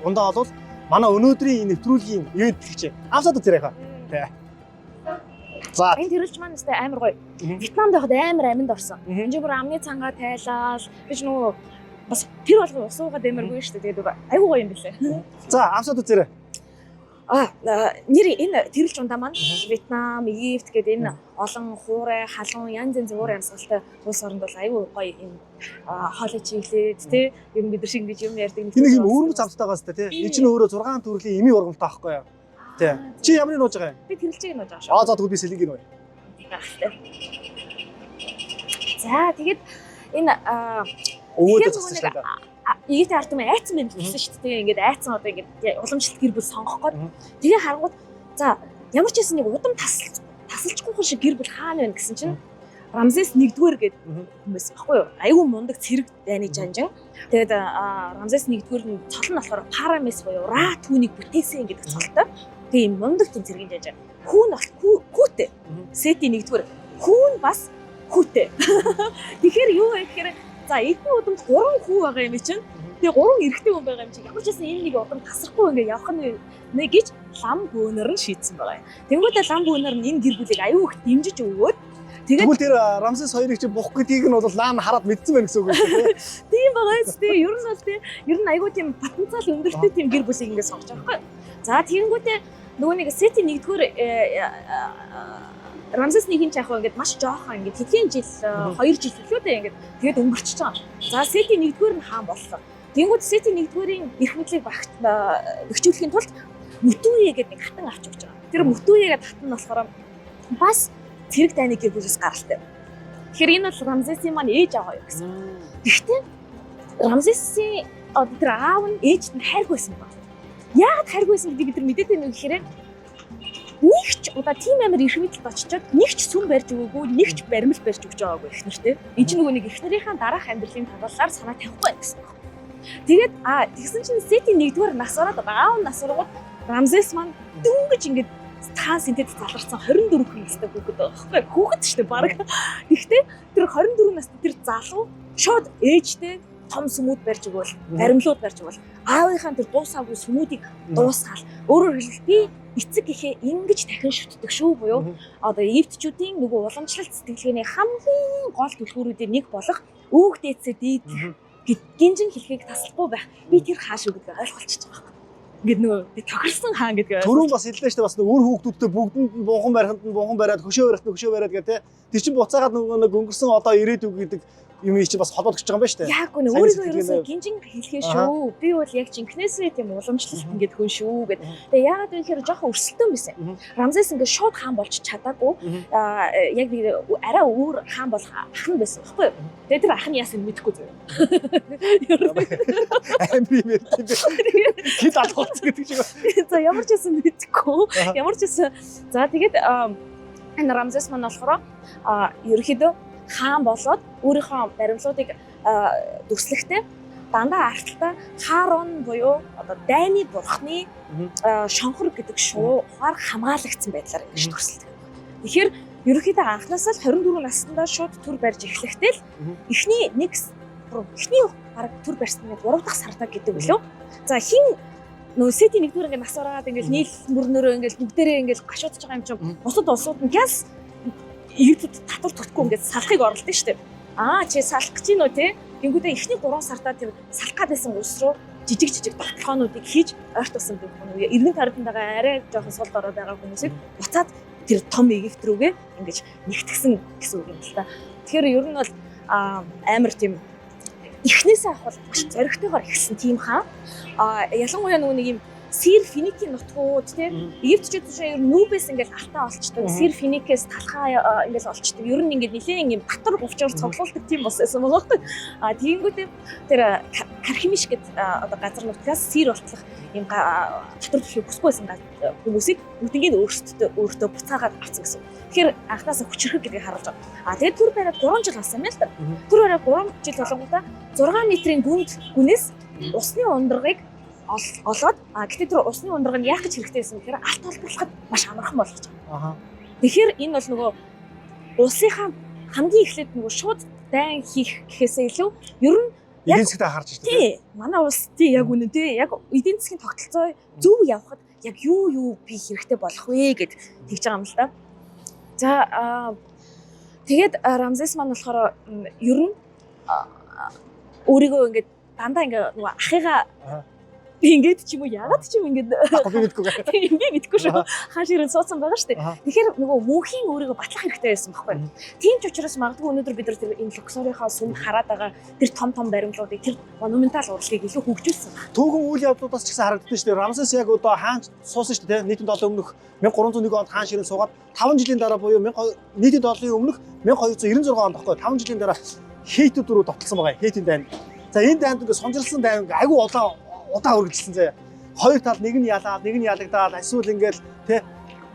ундаа бол манай өнөөдрийн энэ нэвтрүүлгийн ивээн тэтгэгч. Амсаад үзээрэй хаа. Тий. За энэ тэрэлж маань өстэй амар гоё. Вьетнамд байхад амар аминд орсон. Энэ бүр амны цангаа тайлал гэж нөгөө бас тэр болгон ус уугаад амаргүй шүү дээ. Тэгээд айгуу гоё юм билээ. За амсаад үзээрэй. Нэр энэ тэрэлж ундаа маань Вьетнам, Египт гэдэг энэ олон хуурай, халуун, янз янзын уур амьсгалтай улс оронд бол айгүй гоё юм хоолой чиглээд тий ер нь бид нар шиг ингэж юм ярьдаг. Энэ нэг юм өвөрмөц амттай байгаа сте тий. Энэ чинь өөрөө 6 төрлийн эмийн ургамалтай байхгүй юу? Тий. Чи ямарыг нууж байгаа юм? Би тэрэлжийг нууж байгаа шүү. Аа за тэгвэл би сэлэнгийг нууя. За тэгээд энэ өвөөдөө зогсож байна. Египтийн ард түмэн айцсан байна гэсэн шүү дээ. Ингээд айцсан одоо ингээд уламжлалт гэр бүл сонгох гээд. Тэгээ харангууд за ямар ч байсан нэг удам тасалчихгүй шиг гэр бүл хаана байна гэсэн чинь Рамзес нэгдүгээр гэдэг хүмүүс баггүй юу? Айгүй мундаг цэрэг дайны жанжин. Тэгээд Рамзес нэгдүгээр нь цол нь болохоор Парамес буюу Ра түүнийг бүтээсэн гэдэг цолтой. Тэгээ юм мундаг тийм цэргийн жанжин. Хүү нь хүүтэй. Сети нэгдүгээр. Хүү нь бас хүүтэй. Тэгэхээр юу вэ гэхээр за эдний удамд 3 хүү байгаа юм чинь. Тэгээ 3 эрэгтэй хүн байгаа юм чинь. Ямар ч байсан энэ нэг удам тасрахгүй ингээ явах нь нэ гэж лам бөөнөр нь шийдсэн байгаа юм. Тэнгүүтээ лам бөөнөр нь энэ гэр бүлийг аюу их дэмжиж өгөөд тэгээд тэгвэл тэр Рамзес хоёрыг чинь бух гэдгийг нь бол лам хараад мэдсэн байх гэсэн үг юм тийм. Тийм байгаа юм тийм. Ер нь бол тийм. Ер нь аюу тийм потенциал өндөртэй тийм гэр бүлийг ингээ сонгож байгаа байхгүй. За тэгэнгүүтээ нөгөө нэг Сети нэгдүгээр Рамзес нэгэн ч яг ингээд маш жоохон ингээд тэдхэн жил 2 жил илүү дээ ингээд тэгээд өнгөрчихөж байгаа. За Сети нэгдүгээр нь хаан боллоо. Тэнгүүд Сети нэгдүгээрийн эрх мэдлийг бэхжүүлэхийн тулд Мөтүүе гэдэг нэг хатан авч өгч байгаа. Тэр Мөтүүе гэдэг хатан нь болохоор бас цэрэг дайны гэр бүлээс гаралтай. Тэгэхээр энэ бол Рамзесийн маань ээж аваа юу гэсэн. Гэхдээ Рамзесийн одоо тэр аав нь ээжд нь хайргүй байсан баг. Яагаад хайргүй байсан гэдгийг бид нар мэдээд байна вэ гэхээр нэг ч удаа тийм амар эрх мэдэлд очичоод нэг ч сүм барьж өгөөгүй, нэг ч баримл барьж өгч байгаагүй их нэртэй. Энд чинь нөгөө нэг их нарынхаа дараах амьдралын талаар санаа тавихгүй байх гэсэн баг. Тэгээд тэгсэн чинь Сети нэгдүгээр нас ороод аав нь нас оргууд Рамзес маань дөнгөж ингээд таан синтед заларсан 24 настай хүүхэд байгаа байхгүй хүүхэд шүү дээ баг. Гэхдээ тэр 24 настай тэр залуу шууд ээжтэй том сүмүүд барьж өгөөл, баримлууд барьж өгөөл. Аавынхаа тэр дуусаагүй сүмүүдийг дуусгаал. Өөрөөр хэлбэл би эцэг гэхээ ингэж дахин шүтдэг шүү буюу одоо египтчүүдийн нөгөө уламжлалт сэтгэлгээний хамгийн гол түлхүүрүүдийн нэг болох өвөг дээдсээ дийдлэх гинжин хэлхийг таслахгүй байх. Би тэр хаан шүү гэдгийг ойлголцож байгаа байхгүй. Ингээд нөгөө би тохирсон хаан гэдгийг Түрүүн бас хэллээ шүү дээ, бас нөгөө үр хүүхдүүдтэй бүгдэнд нь бунхан бариханд нь бунхан бариад, хөшөө барихт нь хөшөө бариад гэх тээ. Тэр чинь буцаагаад нөгөө нэг өнгөрсөн одоо ирээдүй гэдэг юм чинь бас холбогдож байгаа юм байна шүү дээ. Яг үнэ өөрийгөө ерөөсөө гинжин хэлхээ шүү. Би бол яг жинкнээсээ тийм уламжлалт ингээд хүн шүү гэд. Тэгээ яагаад вэ гэхээр жоохон өрсөлдөөн байсан. Рамзес ингээд шууд хаан болж чадаагүй. Яг нэг арай өөр хаан болох ах нь байсан байхгүй юу? Тэгээ тэр ах нь яасан мэдэхгүй зөө. Амар юм ярьд юм бэ. Хит алгуулсан гэдэг шиг. За ямар ч байсан мэдэхгүй. Ямар ч байсан. За тэгээд энэ Рамзес маань болохоор ерөөхдөө хаан болоод өөрийнхөө баримлуудыг дүрслэхдээ дандаа арталтаа Харон буюу одоо дайны бурхны шонхор гэдэг шуухаар хамгаалагдсан байдлаар ингэж дүрсэлдэг. Тэгэхээр ерөнхийдөө анхнаасаа л 24 наснда шууд төр барьж эхлэхдээ л эхний нэг эхний баг төр барьсан нь 3 дахь сарда гэдэг үлээ. За хин нөө Сети нэгдүгээр ингээд нас ороод ингээд нийл мөрнөрөө ингээд бүгдээрээ ингээд гашуудж байгаа юм чинь бусад улсууд нь гяс Египтэд татвар төлөхгүй ингээд салахыг оролдсон шүү дээ. Аа чи салах гэж гин үү те? Гингүүдээ эхний 3 сартаа тэр салах гад байсан улс руу жижиг жижиг тогтолцоонуудыг хийж ойрт болсон гэх юм уу. Эргэн тойронд байгаа арай жоохон сул дорой байгаа хүмүүсийг буцаад тэр том Египт рүүгээ ингэж нэгтгсэн гэсэн үг юм л та. Тэгэхээр ер нь бол амар тийм эхнээсээ авах бол маш зоригтойгоор эхэлсэн тийм хаан. Ялангуяа нөгөө нэг юм Сир Финикийн нутгууд тийм Египтчүүд чинь ер нь Нүүбээс ингээл алтаа олчдаг, Сир Финикээс талхаа ингээл олчдаг. Ер нь ингээд нэлээд юм татвар говчоор цуглуулдаг тийм бас байсан байгаа байхгүй. А тэгэнгүүтээ тэр Кархимиш гэд одоо газар нутгаас Сир болтлох юм татвар төлөхийг хүсэхгүй байсан хүмүүсийг бүгднийг өөртөө буцаагаад авсан гэсэн. Тэгэхээр анхнаасаа хүчрхэг гэдгийг харуулж байгаа. А тэгээд төр бариад 3 жил болсон юм л та. Төр бариад 3 жил болонгуудаа 6 метрийн гүнд гүнээс усны ундрагыг олоод гэтээ тэр усны ундраг нь яах гэж хэрэгтэй байсан гэхээр алт олборлоход маш амархан болгож байгаа. Тэгэхээр энэ бол нөгөө улсынхаа хамгийн эхлээд нөгөө шууд дайн хийх гэхээсээ илүү ер нь эдийн засгт анхаарч байна. Тий. Манай улс тий яг үнэн тий. Яг эдийн засгийн тогтолцоо зөв явхад яг юу би хэрэгтэй болох вэ гэд тэгж байгаа юм л да. За тэгээд Рамзес маань болохоор ер нь өөрийгөө ингээд дандаа ингээд нөгөө ахыгаа ингээд ч юм уу яагаад ч юм ингээд би мэдгүй. Тийм би мэдгүй шүү. Хаан ширэнд суудсан байгаа шүү дээ. Тэгэхээр нөгөө мөнхийн өөрийгөө батлах хэрэгтэй байсан байхгүй. Тийм ч учраас магадгүй өнөөдөр бид нар тэр энэ Луксорынхаа сүм хараад байгаа тэр том том баримлуудыг тэр монументал урлагийг илүү хөгжүүлсэн байна. Түүхэн үйл явдлуудаас ч гэсэн харагддаг шүү дээ. Рамзес яг одоо хаан суусан шүү дээ. Нийтийн долоо өмнөх 1301 онд хаан ширэнд суугаад 5 жилийн дараа буюу нийтийн долоон өмнөх 1296 онд байхгүй 5 жилийн дараа хейтүүд рүү довтлсон байгаа. Хейтийн дайн. За энэ дайнд ингээд сунжирлсан дайн ингээд айгүй удаан үргэлжилсэн заяа. Хоёр тал нэг нь ялаад, нэг нь ялагдаад, эсвэл ингээл тэ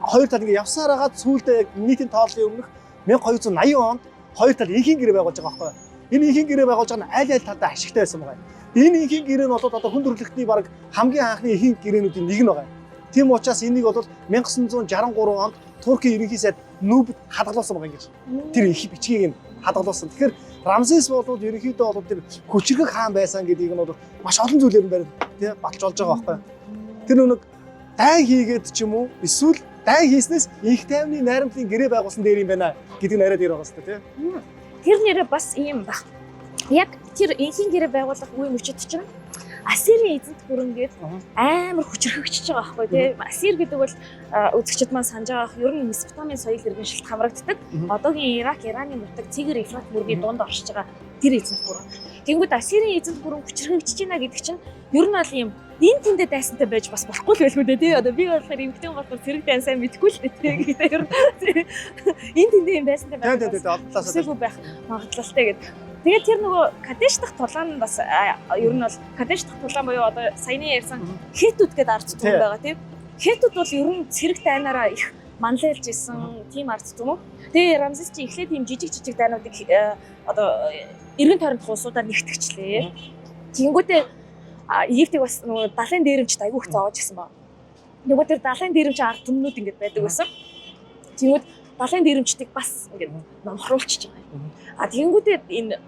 хоёр тал ингээд явсаар хагаад сүүлдээ яг нийтийн тооллын өмнөх 1280 онд хоёр тал инхийн гэрээ байгуулж байгаа байхгүй. Энэ инхийн гэрээ байгуулж байгаа нь аль аль талдаа ашигтай байсан байгаа. Энэ инхийн гэрээ нь бол одоо хүн төрөлхтний баг хамгийн анхны инхийн гэрээнүүдийн нэг нь байгаа. Тийм учраас энийг бол 1963 онд Туркийн ерөнхий сайд Нүбд хадгалуулсан байгаа ингэж. Тэр их бичгийг нь хадгалуулсан. Тэгэхээр Рамзес бол ерөнхийдөө бол тэр хүчирхэг хаан байсан гэдгийг нь бол маш олон зүйлээр нь барь тий баталж болж байгаа байхгүй. Тэр нэг дайн хийгээд ч юм уу эсвэл дайн хийснээс инх тайвны найрамдлын гэрээ байгуулсан дээр юм байна гэдэг нь арай дээр байгаа хэвээр тий. Тэр нэрээ бас ийм баг. Яг тэр инхийн гэрээ байгуулах үе мөчид чинь Ассирийн эзэнт гүрэн гээд амар хүчрхэгчж байгаа байхгүй тий. Ассир гэдэг бол үзэгчид маань санаж байгаа ер нь Месопотамийн соёл иргэншилт хамрагддаг. Одоогийн Ирак, Ираны нутаг, Тигр, Ефрат мөрний дунд оршиж байгаа тэр эзэнт гүрэн. Тэнгүүд Ассирийн эзэнт гүрэн хүчрхэгчж байна гэдэг чинь ер нь бол ийм Энэ тэндээ дайсантай байж бас болохгүй л байлгүй дээ тий. Одоо би болохоор эмэгтэй болохоор цэрэг дайн сайн мэдэхгүй л дээ тий. Гэхдээ ер нь энэ тэндээ юм дайсантай байх. Тий, тий, олон талаас байх магадлалтай гэд. Тэгээд тэр нөгөө Кадеш дахь тулаан нь бас ер нь бол Кадеш дахь тулаан буюу одоо саяны ярьсан хетүүд гэдэг ард түмэн байгаа тий. Хетүүд бол ер нь цэрэг дайнаараа их манлайлж исэн тийм ард түмэн. Тэгээ Рамзес чи эхлээд тийм жижиг жижиг дайнуудыг одоо эргэн тойрондох улсуудаар нэгтгэжлээ. Тэгэнгүүтээ Египтийг бас нөгөө далайн дээрэмчд айгүй их зоож гисэн баг. Нөгөө тэр далайн дээрэмч ард түмнүүд ингээд байдаг байсан. Тэнгүүд далайн дээрэмчдийг бас ингээд номхруулчихж байгаа юм. А тэгэнгүүтээ энэ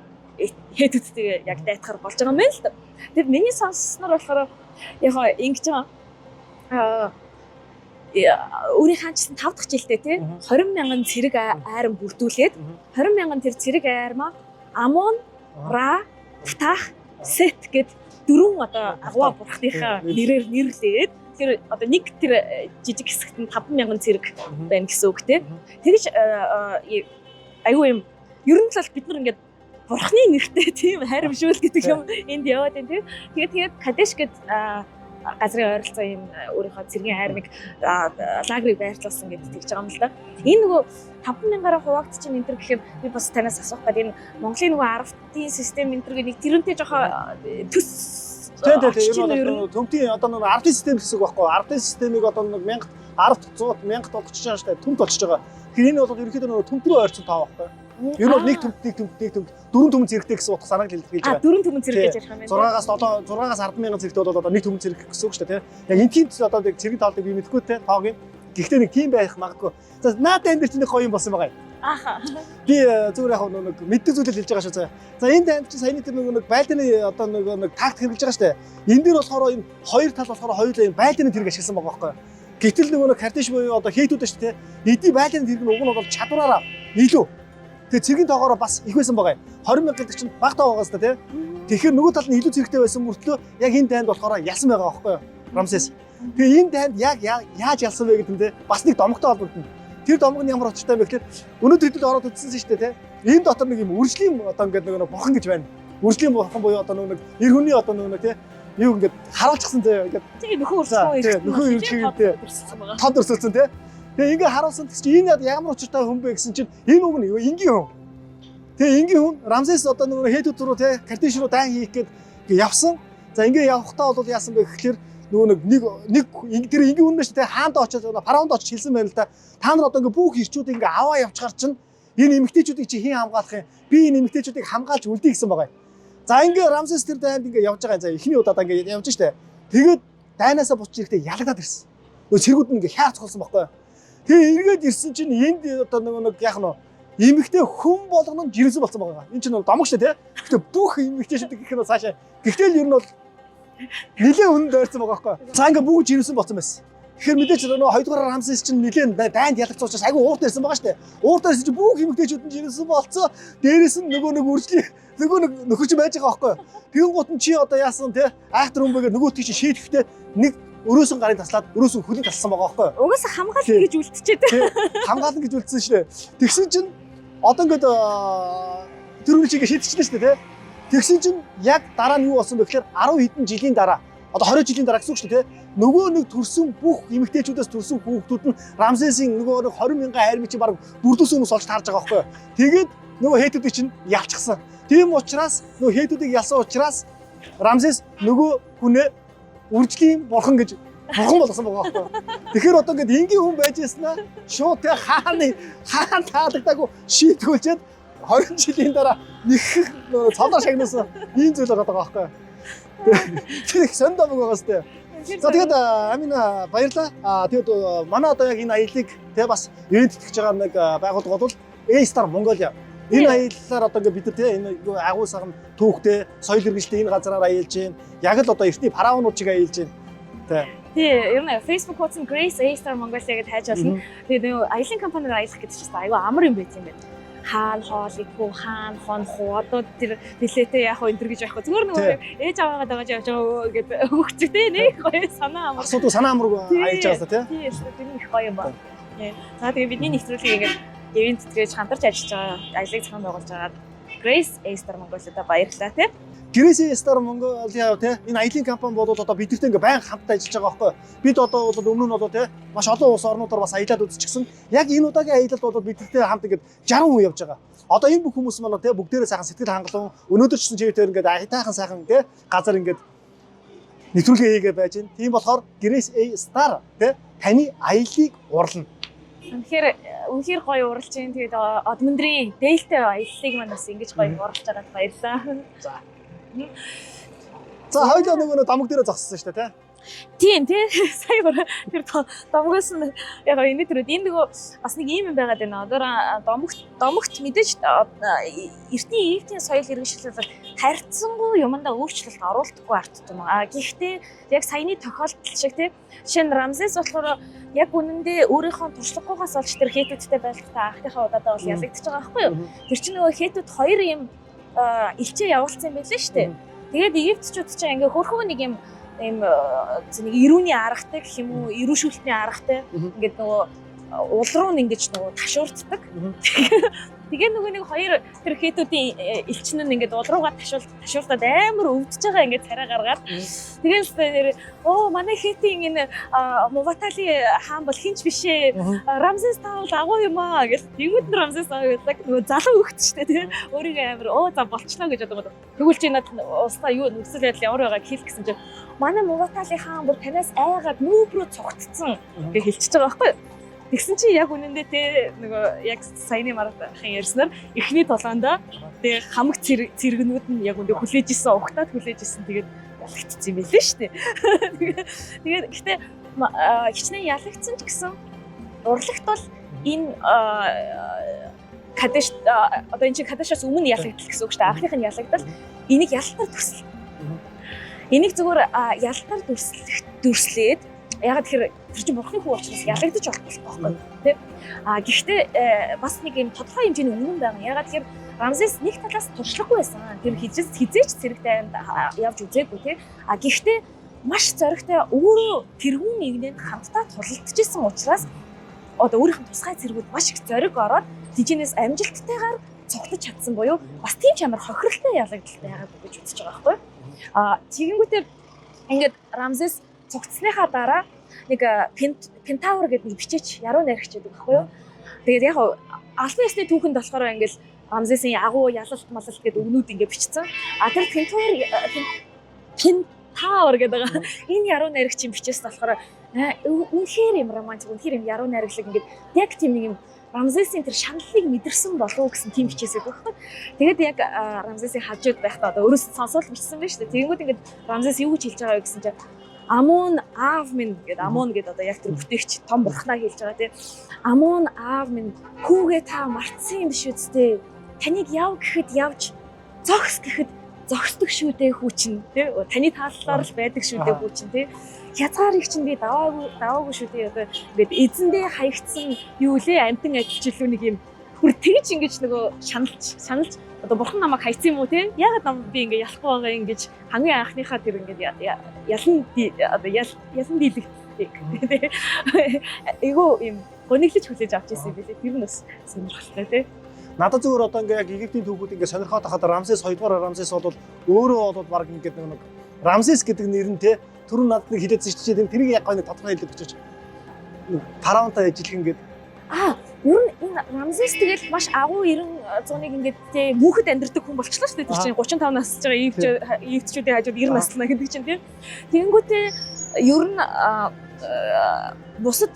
хэтүүдтэйгээ яг дайтахар болж байгаа юм байна л да. Тэр миний сонссноор болохоор яг ингэж байгаа. Өөрийн хаанчсан 5 дахь жилдээ тий 20 мянган цэрэг айрам бүрдүүлээд 20 мянган тэр цэрэг айрмаа Амон, Ра, Птах, Сет гэд дөрвөн одоо агва бурхныхаа нэрээр нэрлээд тэр одоо нэг тэр жижиг хэсэгт нь 5 мянган цэрэг байна гэсэн үг тий. Тэгж айгүй юм. Ер нь л бол бид нар ингээд бурхны нэртэй тийм хайрамшуул гэдэг юм энд яваад байна тий. Тэгээд Кадеш гэд газрын ойролцоо энэ өөрийнхөө цэргийн хайрмыг лагерыг байрлуулсан гэдэг тэгж байгаа юм л да. Энэ нөгөө 5 мянгаар хуваагдчих энэ төр гэхээр би бас танаас асуух гэдэг энэ Монголын нөгөө 10-ын систем энэ төр нэг тэрүүнтэй жоохон төс. Тийм тийм ер нь бол төмтийн одоо нөгөө 10-ын систем гэсэн үг байхгүй. 10-ын системийг одоо нэг 1000 10 100 1000 болгочихж байгаа шүү дээ. Төмт болчихж байгаа. Тэгэхээр энэ бол ерөнхийдөө нөгөө төмт рүү ойрцсон тоо байхгүй. Ер нь бол нэг төмт нэг төмт нэг төмт дөрвөн төмөн зэрэгтэй гэсэн утга санааг илэрхийлж байгаа. Дөрвөн төмөн зэрэг гэж ярих юм байна. 6-аас 7 6-аас 10 мянган зэрэгтэй бол одоо нэг төмөн зэрэг гэсэн үг шүү дээ, тийм. Яг энэ тийм одоо цэрэг тоолыг би мэдэхгүй те тоог юм. Гэхдээ нэг тийм байх магадгүй. За наад энэ дэр чинь нэг гоё юм болсон байгаа юм. Ааха. Би зүгээр яг нэг мэддэг зүйлээ хэлж байгаа шүү заа. За энэ дайнд чинь саяны тэр нэг байлдааны одоо нэг тактик хэрэглэж байгаа шүү дээ. Энэ дээр болохоор энэ хоёр тал болохоор хоёулаа энэ байлдааны тэрэг ашигласан байгаа байхгүй. Гэтэл нөгөө нэг картиш буюу одоо хейтүүд шүү дээ. Эдний байлдааны тэрэг нь уг нь бол чадвараараа илүү. Тэгээ цэргийн тоогоороо бас их байсан байгаа юм. 20 мянга гэдэг чинь бага тоо байгаа сте тий. Тэгэхээр нөгөө тал нь илүү цэрэгтэй байсан мөртлөө яг энэ дайнд болохоор ялсан байгаа байхгүй юу? Рамсес. Тэгээ энэ дайнд яг яаж ялсан бэ гэдэг нь тий бас нэг домогтой холбогдно. Тэр домог нь ямар учиртай юм бэ гэхээр өнөөдөр хэдэл ороод үзсэн шүү дээ тий. Энэ дотор нэг юм үржлийн одоо ингээд нөгөө бурхан гэж байна. Үржлийн бурхан буюу одоо нөгөө нэг эр хүний одоо нөгөө нэг тий юу ингээд харуулчихсан заяа ингээд. Тэгээ нөхөн үржих үү? Нөхөн үржих тий. Тод өрсөлдсөн тий. Тэгээ ингээ харуулсан тэгс чи энэ ямар учиртай хүн бэ гэсэн чинь энэ үг нь энгийн хүн. Тэгээ энгийн хүн Рамсес одоо нөгөө хетүүд рүү тий Картиш руу дайн хийх гээд явсан. За ингээ явахдаа бол яасан бэ гэхээр нөгөө нэг нэг тэр энгийн хүн шүү тий хаанд очиж фараонд очиж хэлсэн байна л да. Та нар одоо ингээ бүх ирчүүдийг ингээ аваа явчихар чинь энэ эмэгтэйчүүдийг чи хэн хамгаалах юм? Би энэ эмэгтэйчүүдийг хамгаалж үлдээ гэсэн байгаа юм. За ингээ Рамсес тэр дайнд ингээ явж байгаа юм. За эхний удаад ингээ явж штэ. Тэгээд дайнаасаа буцаж ирэхдээ ялагдаад ирсэн. Нөгөө цэргүүд нь ингээ хяар цохолсон байхгүй юу? Тэгээ эргээд ирсэн чинь энд одоо нөгөө нэг яах нь эмэгтэй хүн болгоно нь жирэмсэн болсон байгаа. Энэ чинь домог шүү дээ, тий. Гэхдээ бүх эмэгтэйчүүд гэх нь цаашаа. Гэхдээ л ер нь бол нэлээд хүнд ойрцсон байгаа байхгүй. За ингээ бүгд жирэмсэн болсон байсан. Тэгэхээр мэдээч нөгөө хоёрдугаар Рамсес чинь нэлээд дайнд ялагдсан учраас айгүй уурт ирсэн байгаа шүү дээ. Уурт ирсэн чинь бүх эмэгтэйчүүд нь жирэмсэн болцоо. Дээрээс нь нөгөө нэг үржлийн нөгөө нэг нөхөр чинь байж байгаа байхгүй. Тэгэн гут нь чи одоо яасан тий айхтар хүн бэгээ нөгөөтгийг чинь шийдэхдээ нэг өрөөсөн гарын таслаад өрөөсөн хөлийг тасласан байгаа байхгүй. Угаасаа хамгаална гэж үлдчихээ тий. Хамгаална гэж үлдсэн шүү дээ. Тэгсэн чинь одоо ингээд тэр үний чигээ шийдчихлээ шүү дээ тий. Тэгсэн чинь яг дараа нь юу болсон бэ гэхээр 10 хэдэн жилийн дараа одоо 20 жилийн дараа гэсэн үг шүү дээ тий. Нөгөө нэг төрсэн бүх эмэгтэйчүүдээс төрсэн хүүхдүүд нь Рамсесийн нөгөө нэг 20 мянган арми чинь баг бүрдүүлсэн хүмүүс олж таарж байгаа байхгүй юу. Тэгээд нөгөө хейтүүдийг чинь ялчихсан. Тийм учраас нөгөө хейтүүдийг ялсан учраас Рамсес нөгөө хүнээ үржлийн бурхан гэж бурхан болгосон байгаа байхгүй. Тэгэхээр одоо ингээд энгийн хүн байж ирсэн аа шууд тэ хааны хаан таалагдаагүй шийтгүүлчихэд 20 жилийн дараа нэг цолоор шагнасан ийм зүйл байгаа байхгүй. Тэр их сонь домог байгаа сте. За тэгээд Амина баярлаа. Тэгээд манай одоо яг энэ аяллыг тэ бас ивент тэтгэж байгаа нэг байгууллага бол A-Star Mongolia. Энэ аяллаар одоо ингээд бид нар тэ энэ агуу саган түүхтэй соёл иргэншилтэй энэ газараар аялж байна. Яг л одоо эртний фараонууд чиг аялж байна. Тэ. Тий, ер нь Facebook хуудас нь Grace A-Star Mongolia гэж хайж болно. Тэгээд нөгөө аялын компаниар аялах гэдэг чинь айгүй амар юм байт юм байна. Хаан хоол идэх хаан хон хуу одоо тэр билетээ яах вэ энэ төр гэж байхгүй. Зүгээр нөгөө ээж аваагаа дагаж явж байгаа гэдэг хөвгчтэй нэг гоё санаа амар. Асуудал санаа амар аялж байгаа тий. Тий, тэр нь их гоё юм ба. За тэгээ бидний нэвтрүүлгийг ингээд ивент тэтгэж хамтарч ажиллаж байгаа, ажлыг зохион байгуулж байгаа Grace A-Star Mongolia-да баярлалаа тий. Grace Star Mongolia те энэ аялын компани бол одоо бидэртэй ингээ байнга хамтдаа ажиллаж байгаа байхгүй. Бид одоо бол өмнө нь бол те маш олон улс орнуудаар бас аялаад үзчихсэн. Яг энэ удаагийн аялалд бол бидэртэй хамт ингээд 60 хүн явж байгаа. Одоо энэ бүх хүмүүс маань те бүгдээрээ сайхан сэтгэл хангалуун өнөөдөр ч гэсэн чивтээр ингээд аятайхан сайхан те газар ингээд нэвтрүүлгээ хийгээ байж байна. Тийм болохоор Grace A Star те таны аяллыг урлана. Үнэхээр үнэхээр гоё уралж байна. Тэгээд Одмөндрийн дээлтэй аяллыг маань бас ингэж гоё уралж байгаад баярлалаа. За. За хоёлаа нөгөө домог дээрээ зогссон шүү дээ, тий? Тийм тий. Сая бүр тэр домгоос нь яг энэ төрөд энэ нөгөө бас нэг ийм юм байгаад байна. Одоо домогт мэдээж эртний Египтийн соёл иргэншил бол харьцангуй юмдаа өөрчлөлт оруулдаггүй арт түмэн. А гэхдээ яг саяны тохиолдол шиг тий. Жишээ нь Рамзес болохоор яг үнэндээ өөрийнхөө туршлагагүйгаас олж тэр хетүүдтэй байлгатай анхныхаа удаадаа бол ялагдчихж байгаа байхгүй юу? Тэр чинь нөгөө хетүүд хоёр юм элчээ явуулсан юм байлээ шүү дээ. Тэгээд Египтчүүд чинь ингээ хөрхөө нэг юм ийм нэг ирүүний аргатай гэх юм уу, ирүү шүлтний аргатай ингээд нөгөө уул руу нь ингэж нөгөө ташуурддаг. Тэгээ нөгөө нэг хоёр тэр хетүүдийн элчин нь ингээд уул руугаа ташуурдаад амар өвдөж байгаа ингээд царай гаргаад тэгэл нэр оо манай хетийн энэ Муватали хаан бол хинч биш ээ, Рамзес таавал агуу юм аа гэл. Тэнгүүд нь Рамзес аа гэдэг нөгөө залуу хөвгт штэ тий, өөрийгөө амар оо за болчлоо гэж бодоод тэгвэл чи надад устаа юу нөхцөл байдал ямар байгааг хэл гэсэн чинь манай Муватали хаан бүр танаас айгаад нүүб рүү цугтцсан гэж хэлчихэж байгаа байхгүй юу. Тэгсэн чинь яг үнэндээ те нөгөө яг саяны марахын ярьснаар эхний толоондоо тэгээ хамаг цэргнүүд нь яг үндэ хүлээж исэн, угтаад хүлээж исэн, тэгээд ялагдчихсан юм байлээ шүү дээ. Тэгээд гэхдээ хичнээн ялагдсан ч гэсэн урлагт бол энэ Кадеш одоо энэ чинь Кадешаас өмнө ялагдал гэсэн үг шүү дээ. Анхных нь ялагдал энийг ялтар төсөл. Энийг зүгээр ялтар дүрслээд ягаад тэгэхээр тэр чинь бурхны хүү учраас ялагдаж болохгүй байхгүй тий. А гэхдээ бас нэг юм тодорхой хэмжээний үнэн байгаа. Ягаад тэгэхээр Рамзес нэг талаас туршлагагүй байсан. Тэр хизээч цэрэг дайнд явж үзээгүй тий. А гэхдээ маш зоригтой өөрөө тэргүүн нэгнэнд хамтдаа тулалдчихсан учраас одоо өөрийнх нь тусгай цэргүүд маш их зориг ороод тэжээнээс амжилттайгаар цугтаж чадсан буюу бас тийм ч амар хохиролтой ялагдaltaй байгаагүй гэж үзэж байгаа байхгүй. А тэгэнгүүтээ ингээд Рамзес цугтсныхаа дараа нэг Пентавр гэдэг нэг бичээч яруу найрагч гэдэг байхгүй юу. Тэгээд яг албан ёсны түүхэнд болохоор ингээд Рамзесийн агуу ялалт малалт гэдэг өгнүүд ингээд бичсэн. А тэр Пентавр гэдэг байгаа. Энэ яруу найрагчийн бичээс болохоор үнэхээр юм романтик, үнэхээр юм яруу найраглаг ингээд яг тийм нэг юм Рамзесийн тэр шаналлыг мэдэрсэн болов уу гэсэн тийм бичээс байдаг байхгүй. Тэгээд яг Рамзесийн хажууд байхдаа одоо өөрөөс сонсоол бичсэн байх шүү дээ. Тэгэнгүүт ингээд Рамзес юу гэж хэлж байгаа вэ гэсэн чинь Амун аав минь гэдэг, Амун гэдэг одоо яг тэр бүтээгч том бурхнаа хэлж байгаа тийм. Амун аав минь хүүгээ та мартсан юм биш үсттэй. Таныг яв гэхэд явж, зогс гэхэд зогсдог шүү дээ хүү чинь тий. Таны тааллаар л байдаг шүү дээ хүү чинь тий. Хязгаарыг чинь би даваагүй шүү дээ. Одоо ингээд эзэндээ хаягдсан юу лээ амтан адилч илүү нэг юм бүр тэгж ингэж нөгөө шаналж одоо бурхан намайг хайцсан юм уу тий? Яагаад нам би ингэ ялахгүй байгаа юм гэж хамгийн анхныхаа тэр ингээд ялан одоо ялан дийлэгддэг тий. Айгуу юм гониглож хүлээж авч ирсэн юм билээ. Тэр нь бас сонирхолтой тий. Надад зүгээр одоо ингээ яг Египтийн түүхүүд ингээ сонирхоод хахад Рамзес 2-р Рамзес бол өөрөө бол баг ингээд нэг Рамзес гэдэг нэр нь тий түрүү надад нэг хэлээдсэн шүү дээ. Тэрийг яг гой нэг тодорхой хэлээд өгчөөч. Фараонтой ижилхэн гээд. Аа, ер нь энэ Рамзес тэгэл маш агуу 90 зууныг ингээд тий мөнхөд амьдардаг хүн болчлоо шүү дээ. Тэр чинь 35 насж байгаа Египтчүүдийн хажууд 90 наслна гэдэг чинь тий. Тэгэнгүүтээ ер нь бусад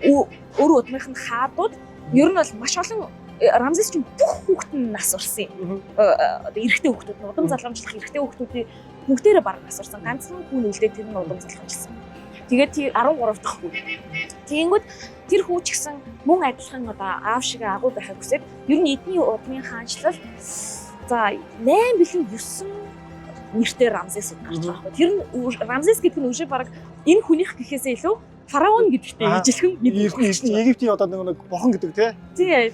өөр удмынх нь хаадууд ер нь бол маш олон Рамзес чинь бүх хүүхэд нь нас орсон юм. Одоо эрэгтэй хүүхдүүд нь удам залгамжлах эрэгтэй хүүхдүүдийн бүгдээрээ бараг нас орсон. Ганцхан хүн үлдээ тэр нь удам залгамжилсан. Тэгээд 13 дахь хүү. Тэгэнгүүт тэр хүү ч гэсэн мөн адилхан одоо аав шиг агуу байхыг хүсээд ер нь эдний удмын хаанчлал за 8 билүү 9 нэртэй Рамзес гарч байгаа байхгүй. Тэр нь Рамзес гэдэг нь үшээ бараг энэ хүнийх гэхээсээ илүү фараон гэдэгтэй ижилхэн нэг Египтийн одоо нэг бурхан гэдэг тий.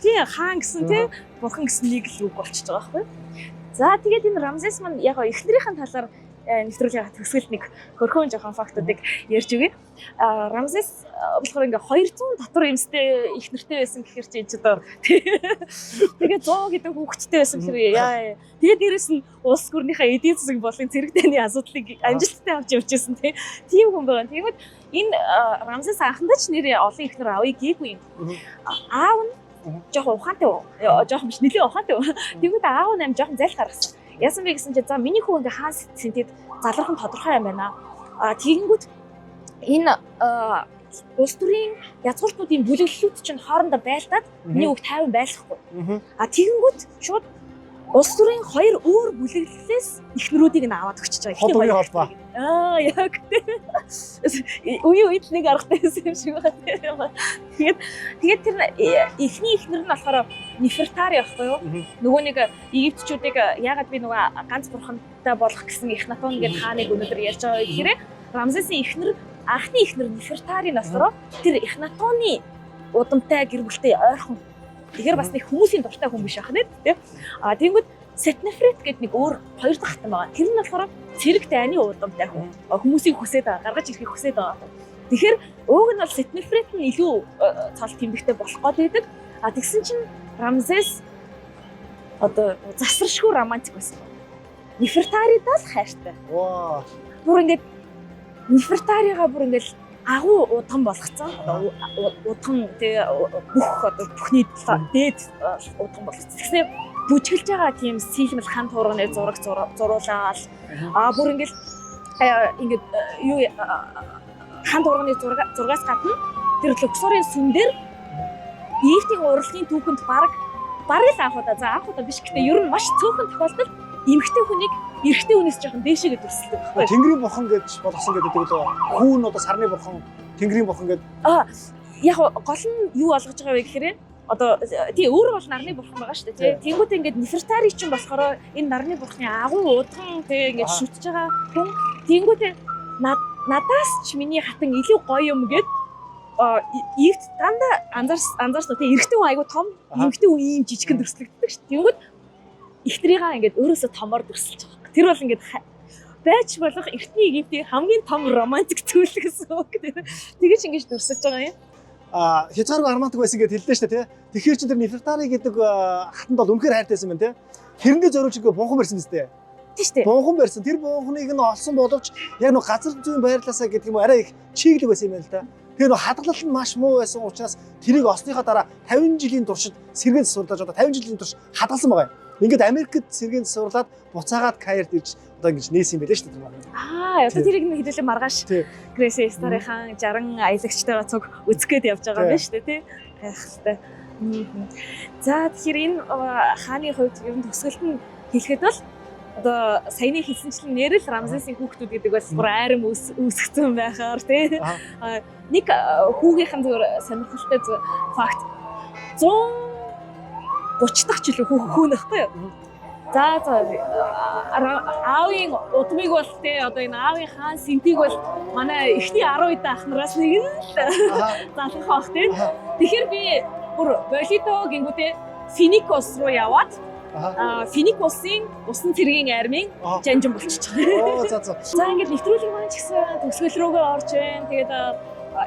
Тий, хаан гэсэн тий, бурхан гэсэн нэг л үг болчихж байгаа байхгүй. За тэгээд энэ Рамзес маань яг эхнэрийнхэн талаар Нэвтрүүлгийн төгсгөл нэг хөрхөн жоохон фактуудыг ярьж өгье. Рамзес болохоор ингээ 200 татвар эмстэй их нэртэй байсан гэхэр чи энэ ч одоо тэгээ 100 гэдэг хүүхэдтэй байсан гэхэр яа. Тэгээ дээрэс нь улс гүрнийхээ эдийн засаг болон цэрэг дайны асуудлыг амжилттай авч явж байсан тийм хүн байгаа. Тэгмэд энэ Рамзес анхандаа ч нэрээ олон ихнэр авъя гээгүй юм. Аав нь жоохон ухаантай, жоохон биш нэлээд ухаантай. Тэгмэд аав нь аим жоохон зайлх гаргасан. Яасан бэ гэсэн чинь за миний хүү ингээ хаан сэнтэд залархан тодорхой юм байна. А тэгэнгүүт энэ улс төрийн язгууртнуудын бүлэглэлүүд чинь хоорондоо байлдаад миний хүүхд 50 байлахгүй. А тэгэнгүүт шууд улс төрийн хоёр өөр бүлэглэлээс эхнэрүүдийг нь аваад өгчөж байгаа. Хол үеийн холбоо. Аа яг тийм. Үеийн үед нэг аргатай байсан юм шиг байна. Тэгээд тэр эхний эхнэр нь болохоор Нефертари байхгүй юу? Нөгөө нэг Египтчүүдийг яагаад би нөгөө ганц бурхантай болох гэсэн Эхнатон гэдэг хааныг өнөөдөр ярьж байгаа вэ гэхээр Рамзесийн эхнэр анхны эхнэр Нефертари нь болохоор тэр Эхнатоны удамтай гэр бүлтэй ойрхон. Тэгэхээр бас нэг хүмүүсийн дуртай хүн биш ах нэ тийм. А тэгэнгүүт Сетнефрет гэдэг нэг өөр хоёр дахь хатан байгаа. Тэр нь болохоор цэрэг дайны удамтай хүн. Хүмүүсийг хүсээд байгаа, гаргаж ирэхийг хүсээд байгаа. Тэгэхээр ууг нь бол Сетнефрет нь илүү цол тэмдэгтэй болох гээд байдаг. А тэгсэн чинь Рамзес одоо засаршгүй романтик байсан. Нефертаридаа л хайртай. Вау. Бүр ингээд Нефертаригаа бүр ингээд агуу удган болгоцсон. Удган тэгээ бүх одоо бүхний дээд удган болгоцсон. Тэгснэ бүжгэлж байгаа тийм сийлмэл хан туурганы зураг зуруулаад аа бүр ингээд ингээд юу хан туурганы зургаас гадна тэр Луксорын сүм дээр Египтийн урлагийн түүхэнд бараг л анх удаа за анх удаа биш гэхдээ ер нь маш цөөхөн тохиолдолд эмэгтэй хүнийг эрэгтэй хүнээс жоохон дээшээгээ дүрсэлдэг байхгүй. Тэнгэрийн бурхан гэж болгосон гэдэг үү? Хүүн одоо сарны бурхан, Тэнгэрийн бурхан гэдэг. Аа яг гол нь юу болгож байгаа вэ гэхээр одоо тий өөрөө бол нарны бурхан байгаа шүү дээ тий. Тэнгүүтээ ингээд Нефертари чинь болохоор энэ нарны бурхны агуу удган тий ингээд шүтж байгаа хүн. Тэнгүүтээ надаас ч миний хатан илүү гоё юм гээд Египт дандаа анзаарсан тий эрэгтэй хүн айгуу том, эмэгтэй хүн ийм жижигхэн дүрслэгддэг шүү. Тэнгүүт эхнэрийгаа ингээд өөрөөсөө томор дүрсэлж байгаа. Тэр бол ингээд байж болох эртний Египтийн хамгийн том романтик зүйл гэсэн үг. Тэгэж ингэж дүрсэлж байгаа юм. А хязгааргүй романтик байсан гэдээ хэллээ шүү дээ тий. Тэгэхээр чи тэр Нефертари гэдэг хатанд бол үнэхээр хайртай байсан байна тий. Тэрэндээ зориулж ингээ бунхан барьсан биз дээ. Тийм шүү дээ. Бунхан барьсан. Тэр бунханыг нь олсон боловч яг нэг газар зүйн байрлалаасаа гэдэг юм уу арай их чиглэг байсан юм байна л да. Тэр нэг хадгалал нь маш муу байсан учраас тэрийг олсныхаа дараа 50 жилийн туршид сэргээн засварлаж одоо 50 жилийн турш хадгалсан байгаа юм. Ингээд Америкт сэргээн засварлаад буцаагаад Каирд ирж одоо ингэж нээсэн юм байлээ шүү дээ. Аа одоо тэрийг нь хэдүүлээ маргааш Grace A-Star-ийн 60 аялагчтайгаа цуг үзэх гээд явж байгаа юм байна шүү дээ тий. Гайхалтай. За тэгэхээр энэ хааны хувьд ер нь төгсгөлд нь хэлэхэд бол одоо саяны хэлсэнчлэн нэрэл Рамзесийн хүүхдүүд гэдэг бол бүр айрам үүсгэсэн байхаар тий. Нэг хүүгийнхэн зөвөр сонирхолтой факт 130 дахь жил хүү нөхгүй юу? За за аавын удмыг бол тий одоо энэ аавын хаан сэнтийг бол манай эхний 12 ах нараас нэг нь л залгах бах тий. Тэгэхээр би бүр болидо гингүүтээ Финик улс руу яваад Финик улсын усан цэргийн армийн жанжин болчихж байгаа. Оо за за. За ингээд нэвтрүүлэг маань ч гэсэн төгсгөл рүүгээ орж байна. Тэгээд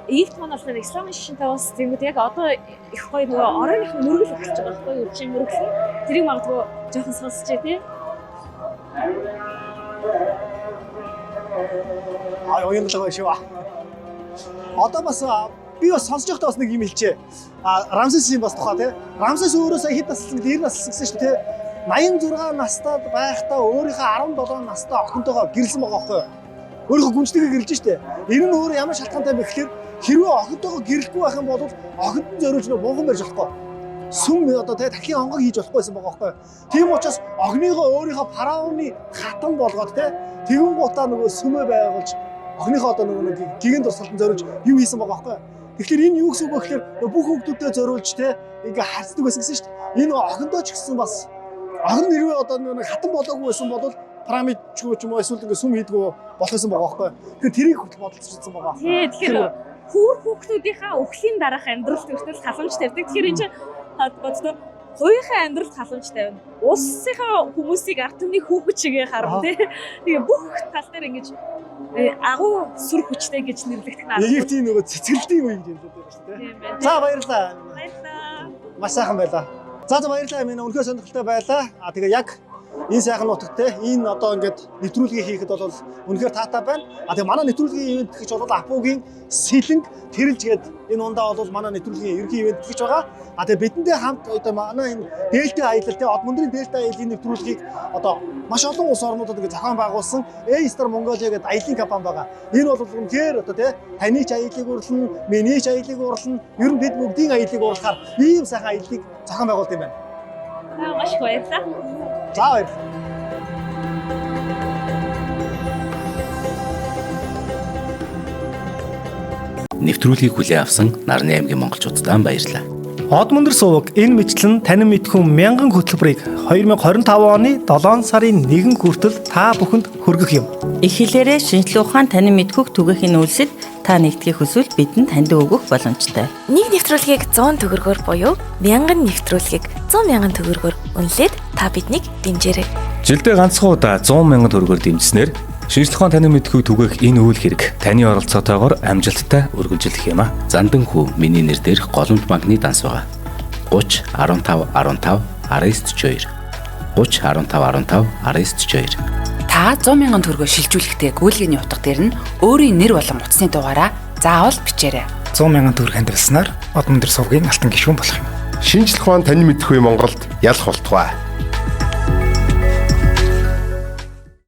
Египт маань болохоор исламын шашинтай улс. Тэнгүүд яг одоо их гоё нөгөө оройных мөргөл эхэлж байгаа байхгүй юу? Үдшийн мөргөл. Тэрийг магадгүй жоохон сонсчээ тий. Аа уянгалгаа шүү. Одоо бас би бас сонсож байхдаа бас нэг юм хэлчихэ. А Рамсесийн бас тухай тий. Рамсес өөрөө сая хэд наслсан гэдэг 90 наслсан гэсэн шүү тий. 86 настай байхдаа өөрийнхөө 17 настай охинтойгоо гэрлсэн байгаа байхгүй юу? Өөрийнхөө гүнжтэйгээ гэрлэж штэ. Энэ нь өөрөө ямар шалтгаантай бэ гэхээр хэрвээ охинтойгоо гэрлэхгүй байх юм бол охинд нь зориулж нөө бунхан барьж болохгүй. Сүм одоо тий дахин онгог хийж болохгүй байсан байгаа байхгүй юу? Тийм учраас охиныгоо өөрийнхөө фараоны хатан болгоод тий тэгэн гутаа нөгөө сүмээ байгуулж охиныхоо одоо нөгөө нэг гигэн дурсгалт зориулж юм хийсэн байгаа байхгүй юу? Тэгэхээр энэ юу гэсэн үг вэ гэхээр бүх хүүхдүүдэд зориулж тий ингээ харцдаг байсан гэсэн шүү дээ. Энэ охиндоо ч гэсэн бас охин нэрвээ одоо нэг хатан болоогүй байсан бол пирамид ч юм уу эсвэл ингээ сүм хийдгүү болох байсан байгаа байхгүй. Тэгэхээр тэрийг хүртэл бодолцсон байгаа. Тий, тэгэхээр хүүр хүүхдүүдийнхаа өхлийн дараах амьдрал хүртэл халамж тавьдаг. Тэгэхээр энэ чинь боддоо Хувийнхаа амьдралд халамжтай байна. Улсынхаа хүмүүсийг ард түмний хүүхэд шигээ харна тий. Тэгээ бүх тал дээр ингэж агуу сүр хүчтэй гэж нэрлэгдэх нь. Египтийн нөгөө цэцгэлтийн үе гэж хэлдэг байна шүү дээ. Тийм байна. За, баярлалаа. Баярлалаа. Маш сайхан байлаа. За, баярлалаа. Минь үнэхээр сонирхолтой байлаа. А тэгээ яг энэ сайхан нутагт энэ одоо ингээд нэвтрүүлгийг хийхэд бол үнэхээр таатай байна. А тэгээ манай нэвтрүүлгийн ивент гэж бол Апугийн сэлэнг тэрэлж гээд энэ ундаа бол манай нэвтрүүлгийн ерөнхий ивент гэж байгаа. А тэгээ бидэнтэй хамт одоо манай энэ Дельта аялал те од мөндрийн Дельта аяллаа нэвтрүүлгийг одоо маш олон улс орнуудад ингээд зохион байгуулсан A Star Mongolia гэдэг аяллаа компани байгаа. Энэ бол үнэхээр одоо те таны ч аяллыг урлана, миний ч аяллыг урлана. Ер нь бид бүгдийн аяллыг урлахаар ийм сайхан аяллыг зохион байгуулд юм байна. Маш их баярлалаа. За, баярлалаа. Нэвтрүүлгийг хүлээн авсан Нарны аймгийн монголчууддаа баярлалаа. Од мөндөр суваг энэ мэтлэн танин мэдхүн мянган хөтөлбөрийг 2025 оны 7 сарын 1 хүртэл та бүхэнд хүргэх юм. Их хэлээрээ шинжлэх ухаан танин мэдхүйг түгээхийн үйлсэд та нэгдэхийг хүсвэл бидэнд таньдаг өгөх боломжтой. Нэг нэвтрүүлгийг 100 төгрөгөөр буюу 1000 нэвтрүүлгийг 100 мянган төгрөгөөр үнэлээд та биднийг дэмжээрэй. Жилдээ ганцхан удаа 100 мянган төгрөгөөр дэмжсэнээр шинжлэх ухаан танин мэдхүйг түгээх энэ үйл хэрэг таны оролцоотойгоор амжилттай үргэлжлэх юм а. Зандан хүү миний нэр дээрх Голомт банкны данс байгаа. 30 15 15 19 42 30 15 15 19 42. Та 100 мянган төгрөгөөр шилжүүлэхдээ гүйлгээний утга дээр нь өөрийн нэр болон утасны дугаараа заавал бичээрэй. 100 мянган төгрөг хандивласнаар од мөндөр сувгийн алтан гишүүн болох юм. Шинжлэх ухаан танин мэдхүй Монголд ялах болтугай.